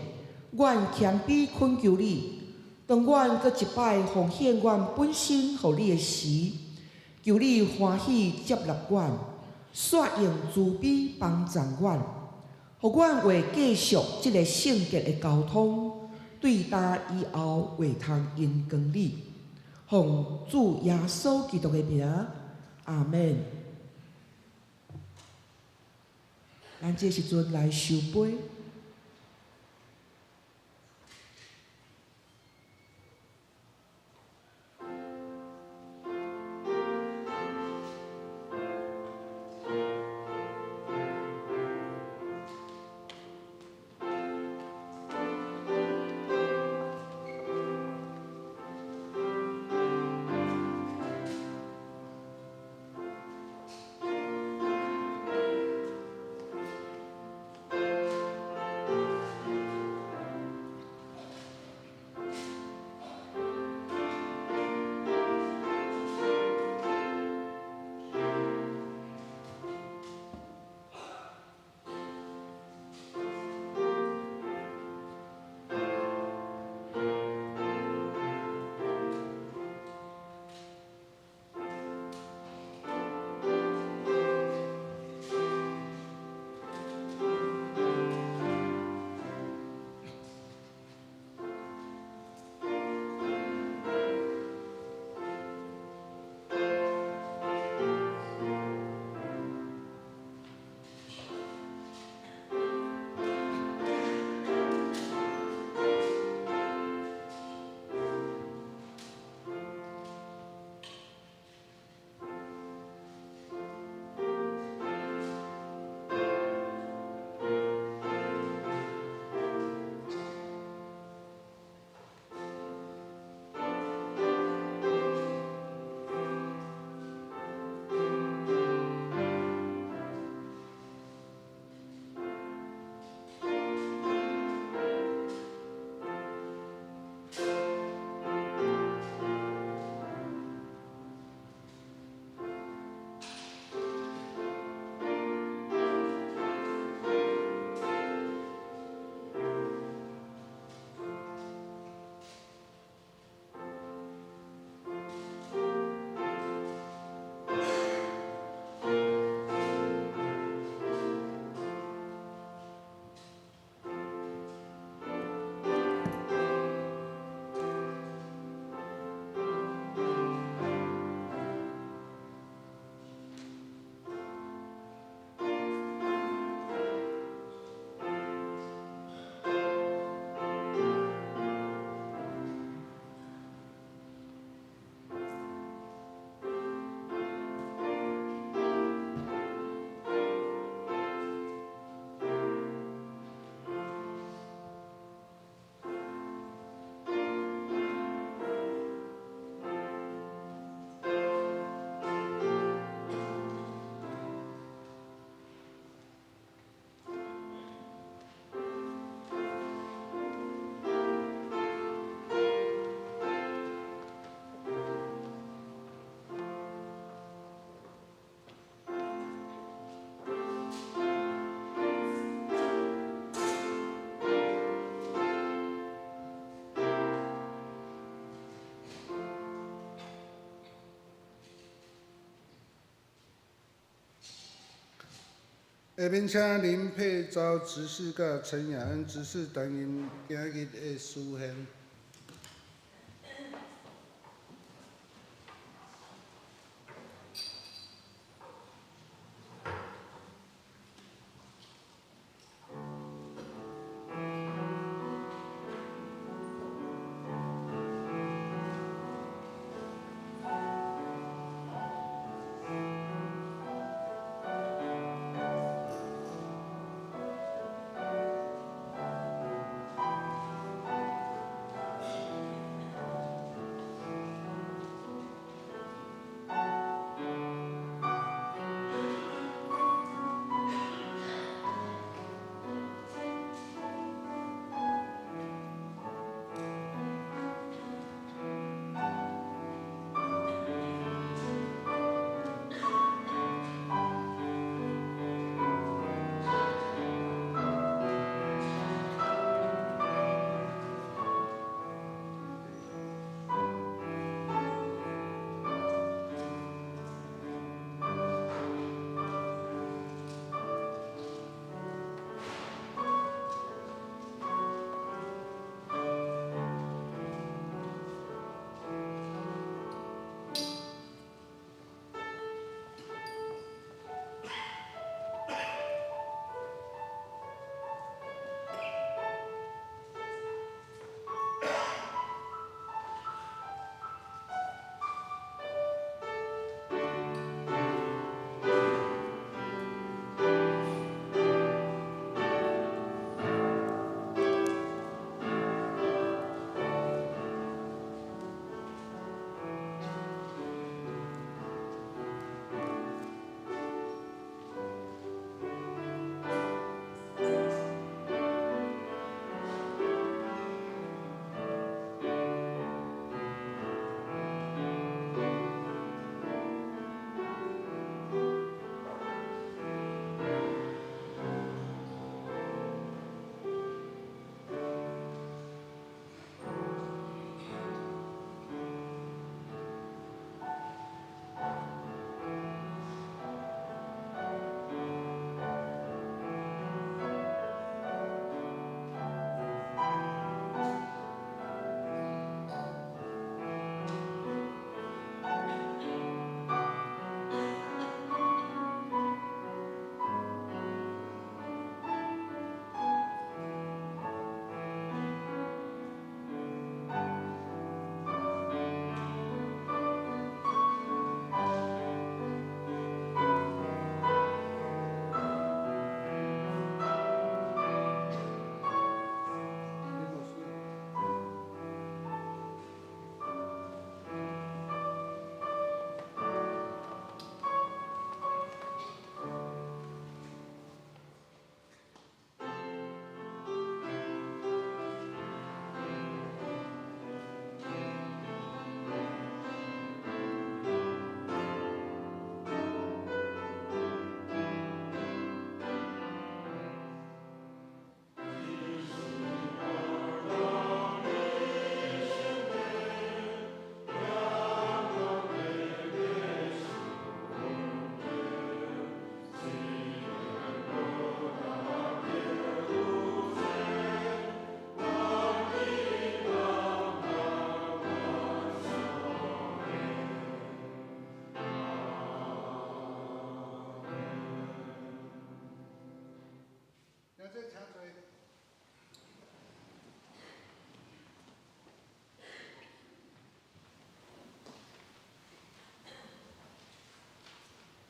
阮謙卑懇求你，當阮閣一擺奉獻阮本身予你的時，求你歡喜接納阮，煞用慈悲幫助阮，予阮會繼續這个聖潔的交通，對今以後會通榮光你。奉主耶穌基督的名，阿們。咱這時陣來收杯。下面請林佩昭執事佮陳雅恩執事擔任今日的司獻。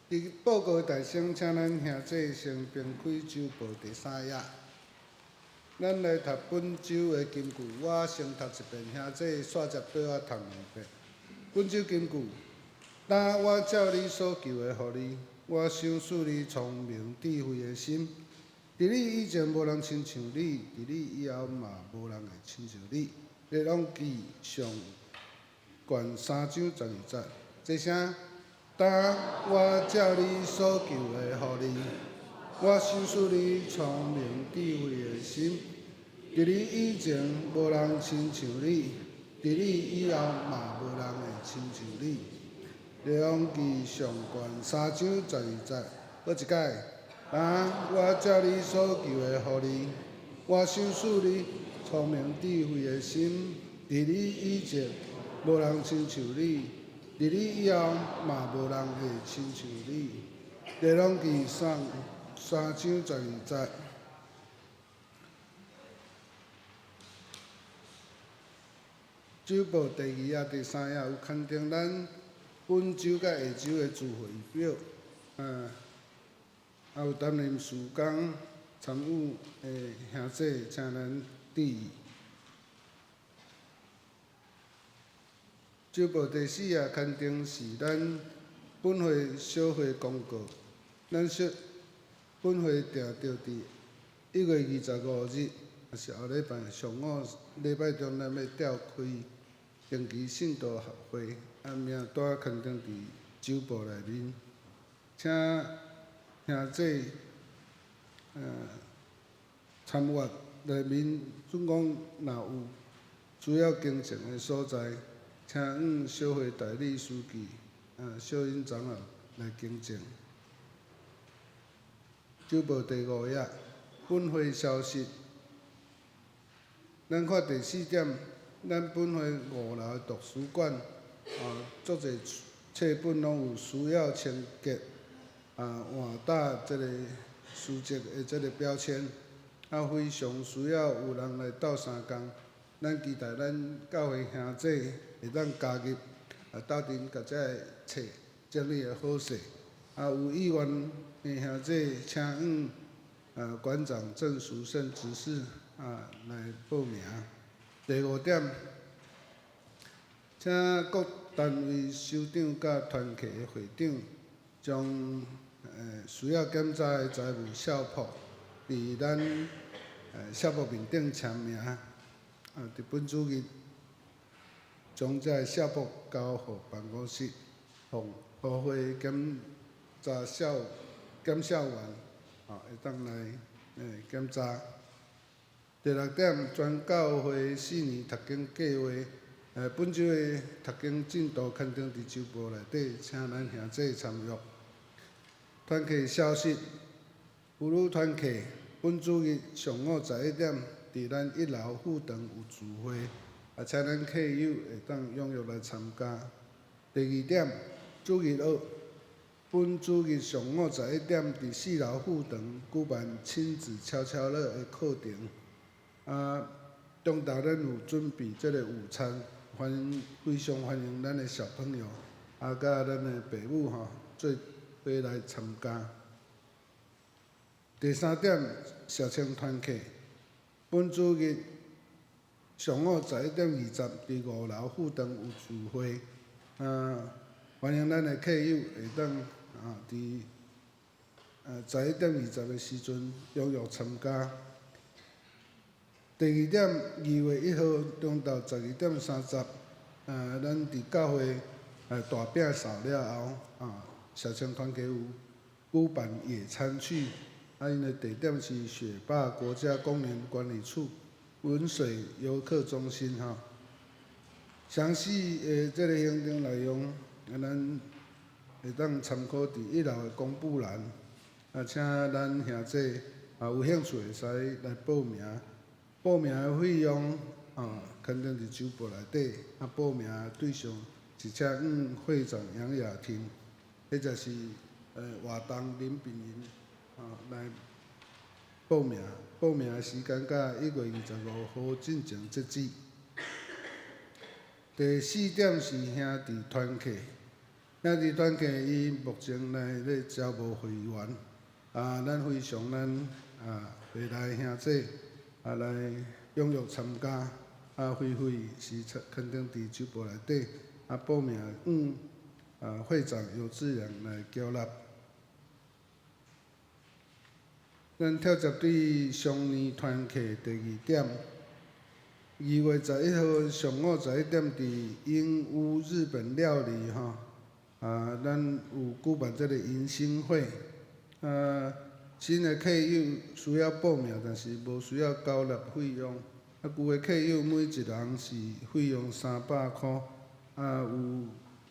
佇報告大聲，請咱兄弟先平開週報第三頁。咱來讀本週的金句，我先讀一遍，兄弟煞接綴我讀兩遍。本週金句：當我照你所求的予你，我賞賜你聰明智慧的心。佇你以前無人親像你，佇你以後嘛無人會親像你。列王紀上卷三章十二節，齊聲。當我照你所求的予你，我賞賜你聰明智慧的心。佇你以前無人親像你，佇你以後嘛無人會親像你。列王紀上卷三章十二節，閣一擺。啊，我照你所求的予你，我賞賜你聰明智慧的心，佇你以前無人親像你，佇你以後嘛無人會親像你。列王紀上3章12節。週報第二頁、第三頁有刊登咱本週佮下週的聚會表，啊有擔任事工參與的兄弟，請咱注意。週報第四頁刊登是咱本會小會公告，咱小本會定著佇1月25日，也是後禮拜上午禮拜中，咱欲召開定期信徒合會，啊名單刊登佇週報內面，請兄弟參閱內面，總講若有需要更正的所在，請向小會代理書記小英長老來更正。週報第五頁，本會消息。咱看第四點，咱本會五樓的圖書館，足濟冊本攏有需要清潔，換搭這個書籍的這個標籤，非常需要有人來鬥相共。咱期待咱教會兄弟會當加入，鬥陣共這个冊整理的好勢。有意願的兄弟，請向館長鄭淑勝執事來報名。第五點，請各單位首長佮團契的會長，將需要檢查的財務數簿，佇咱數簿面頂簽名。佇本主日將這个數簿交予辦公室，予予會檢查數檢數員，會當來檢查。第六點，全教會四年讀經計畫，本週的讀經進度刊登佇週報內底，請咱兄弟參閱。團契消息，婦女團契本主日上午11點，佇咱一樓副堂有聚會，請咱客友會當踴躍來參加。第二點，主日學，本主日上午11點，佇四樓副堂舉辦親子悄悄樂的課程。中晝咱有準備這个午餐，歡迎非常歡迎咱的小朋友，佮咱的爸母吼，做伙來參加。第三點，社青團契，本主日上午11點20，佇五樓副堂有聚會，歡迎咱的客友會當佇11點20的時陣踴躍參加。第二點，2月1號中晝12點30，咱佇教會大餅掃了後，社青團契有舉辦野餐區，𪜶的地點是雪霸國家公園管理處文水遊客中心吼。詳細的這個行程內容，咱會當參考佇一樓的公布欄，請咱兄弟有興趣會使來報名。報名的費用肯定佇週報內底。報名的對象是請向會長楊雅婷，或者是活動林炳雲來報名。報名的時間到1月25號進前截止。第四點是兄弟團契，兄弟團契伊目前來咧招募會員，咱非常咱會內兄弟來踴躍參加，會費是肯定佇週報內底，報名向會長游志良來繳納。咱跳接對雙年團契第二點，2月11號上午11點，佇英屋日本料理吼，咱有舉辦這個迎新會，新的客友需要報名，但是無需要繳納費用。舊的客友每一人是費用300箍。有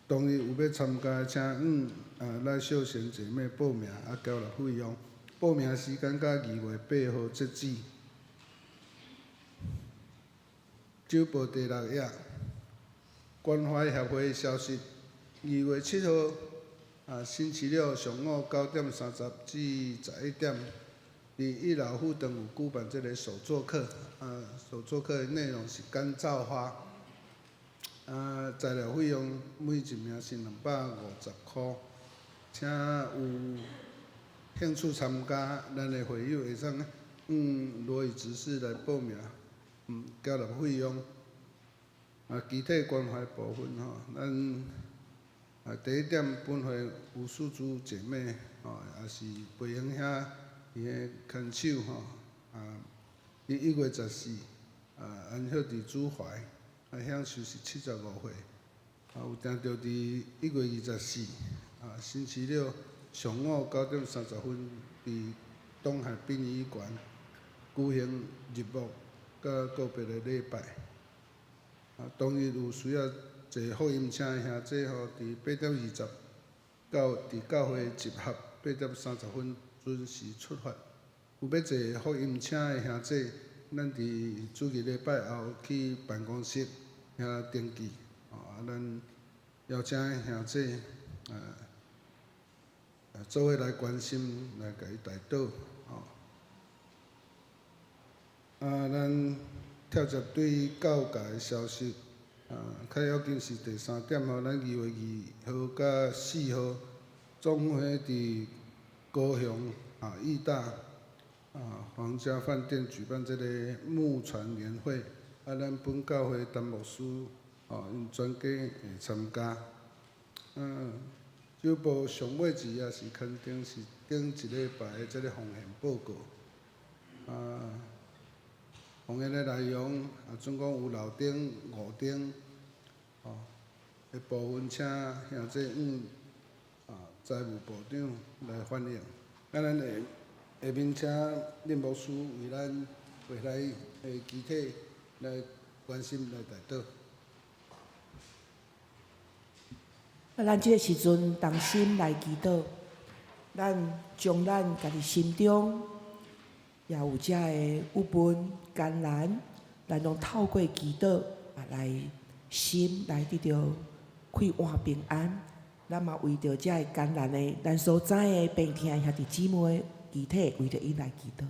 當日有欲參加，請向賴秀賢姐妹報名，繳納費用。報名時間到2月8號截止。週報第六頁，關懷協會消息：2月7號啊，星期六上午9點30至11點，佇一樓副堂有舉辦這个手作課。啊，手作課的內容是乾燥花。啊，材料費用每一名是250箍，請有興趣參加咱的會友會使向羅宇執事來報名，繳納費用。啊，肢體關懷部分吼，咱啊第一點本會吳素珠姐妹吼，也是培英兄伊的牽手吼，啊，佇1月14啊安息佇主懷，啊享壽是75歲，啊有定著佇1月24啊星期六上午9點30分佇東海殯儀館舉行入墓佮告別的禮拜。啊，當日有需要坐福音車的兄弟吼，佇8點20到佇教會集合，8點30分準時出發。有欲坐福音車的兄弟，咱佇主日禮拜後去辦公室遐登記。啊，咱邀請兄弟啊，做伙來關心，來共伊代禱。吼。啊，咱跳接對教界的消息，啊，較要緊是第三點吼，咱2月2號佮4號總會佇高雄啊義大啊皇家飯店舉辦這个牧傳年會，啊，咱本教會陳牧師吼，𪜶全家會參加。嗯，週報上尾一頁是肯定是頂一禮拜的這个奉獻報告，啊。奉獻的內容啊，總共有六頂、五頂，吼的部分，請兄弟向啊財務部長來反映。啊，咱下下面請林牧師為咱未來的肢體來關心來代禱。啊，咱這个時陣同心來祈禱，咱將咱家己心中也有遮个鬱悶艱難，咱攏透過祈禱啊來心來得著快活平安。咱嘛為著遮个艱難的，咱所知的病痛的兄弟姊妹，肢體為著𪜶來祈禱。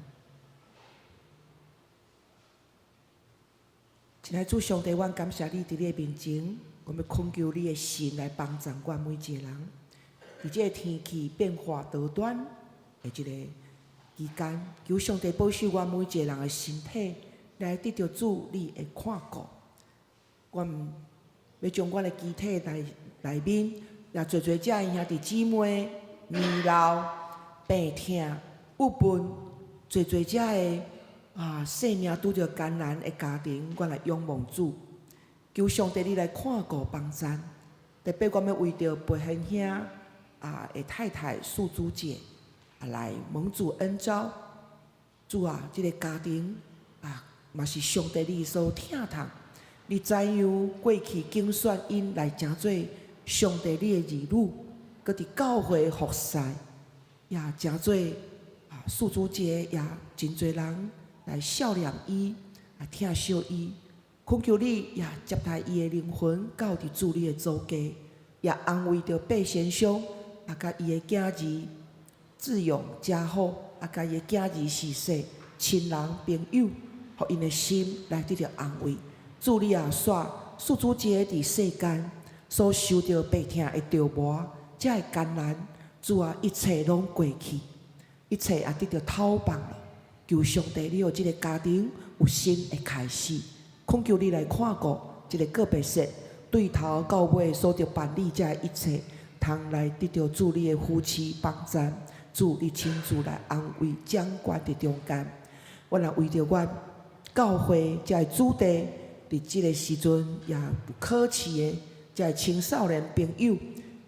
親愛主上帝，阮感謝你佇你的面前，阮欲懇求你的神來幫助阮每一个人。佇這个天氣變化多端的這个期間，求上帝保守阮每一個人的身體，來得著主你的看顧。阮欲將阮的肢體內內面，也濟濟遮的兄弟姊妹年老、病痛、鬱悶，濟濟遮的啊，生命拄著艱難的家庭，阮來仰望主，求上帝你來看顧幫贊。特別阮欲為著培賢兄啊的太太素珠姐啊來蒙主恩召，主啊，這个家庭啊嘛是上帝你所疼痛，你怎樣過去揀選𪜶來成做上帝你的兒女，閣佇教會服侍，也成做啊素珠姐也真濟人來孝念伊，來疼惜伊，懇求你也接待伊的靈魂到佇主你的座駕，也安慰著白先生，啊，佮伊的囝兒志勇、家好，啊，佮伊的囝兒是說親人朋友，予𪜶的心來得著安慰。主你也煞素珠姐佇世間所受著病痛的折磨，遮的艱難，主啊，一切攏過去，一切也得著透放了。求上帝，你予這个家庭有新的開始，懇求你來看顧這个告別式，對頭到尾所著辦理這一切，通來得著主你的扶持幫贊，主你親自來安慰掌權佇中間。阮也為著阮教會這个子弟，佇這个時陣也有考試的這个青少年朋友，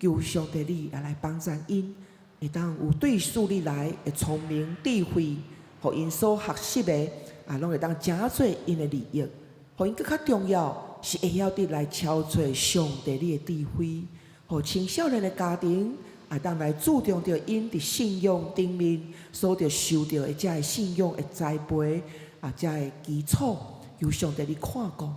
求上帝你也來幫贊𪜶，會當有對主你來的聰明智慧。予𪜶所學習的啊，攏會當成做𪜶的利益。予𪜶閣較重要是會曉得來超越上帝你的智慧。予青少年的家庭會當來注重著𪜶佇信仰頂面所著受著的這个信仰的栽培啊，這个基礎，求上帝你看顧，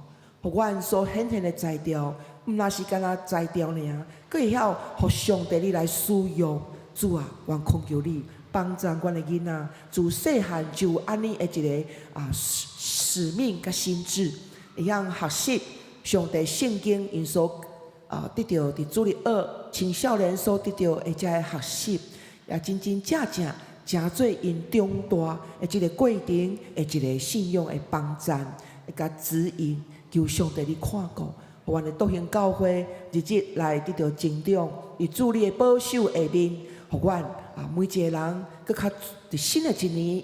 予阮所顯現的才調，毋若是干焦才調爾，閣會曉予上帝你來使用。主啊，阮懇求你幫助阮的囡仔，自細漢就有按呢的一個啊使命佮心志，會曉學習上帝聖經𪜶所啊得著佇主日學青少年所得著的這个學習，也真真正正成做𪜶長大的這个過程的一个信仰的幫贊，會佮指引，求上帝你看顧，予阮的篤興教會日日來得著成長，佇主你的保守下面，予阮啊每一个人閣較佇新的一年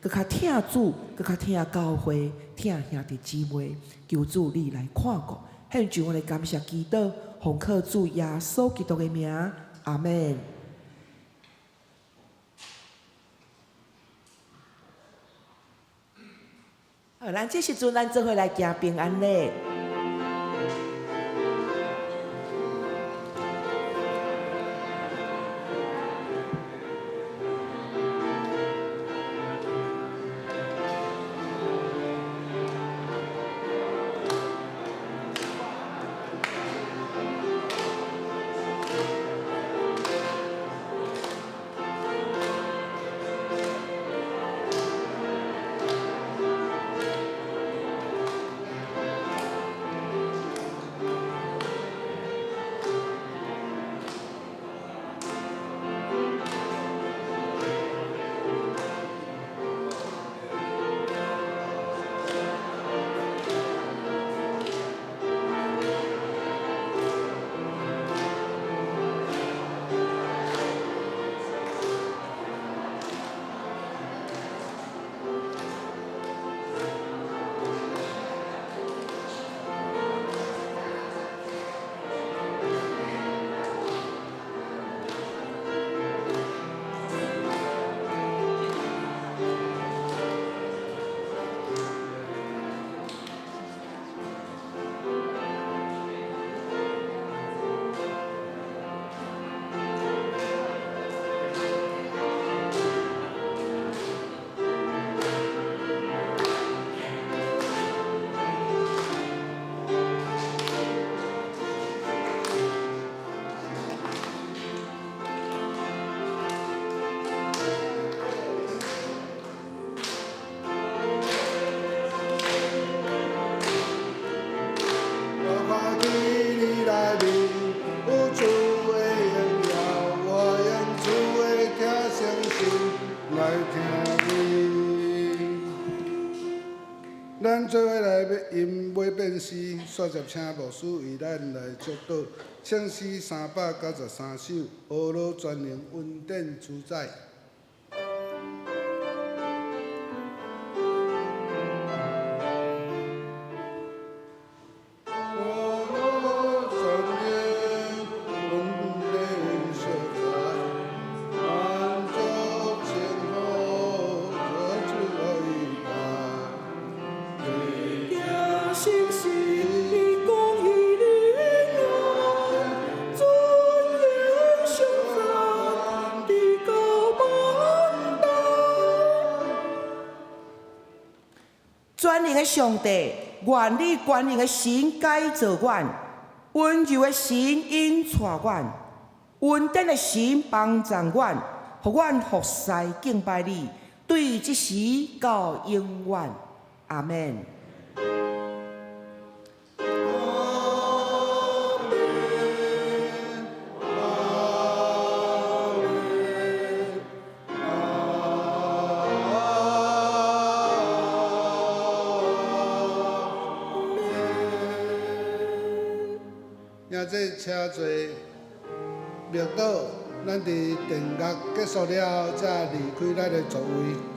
會閣較疼主，閣較疼教會，疼兄弟姊妹，求主你來看顧，獻上阮的感謝祈禱，奉靠主耶穌基督的名，阿們。好，咱這時陣，咱做伙來行平安禮。我看見你內面有主的榮耀，我用主的疼誠心來疼你。咱做伙來吟尾變詩，煞接請牧師為咱來祝禱。聖詩393首，呵咾全能恩典主宰。呵咾全能恩典所在，滿足幸福，主愛伴。行信實，公義憐愛，尊榮賞讚，直到萬代。全能的上帝，願你權能的神改造阮，溫柔的神引帶阮，恩典的神幫助阮，予阮服侍敬拜你，對這時到永遠。阿們。阿們，阿們，阿們。今這車濟默禱，咱佇殿樂結束了後，才離開咱的座位。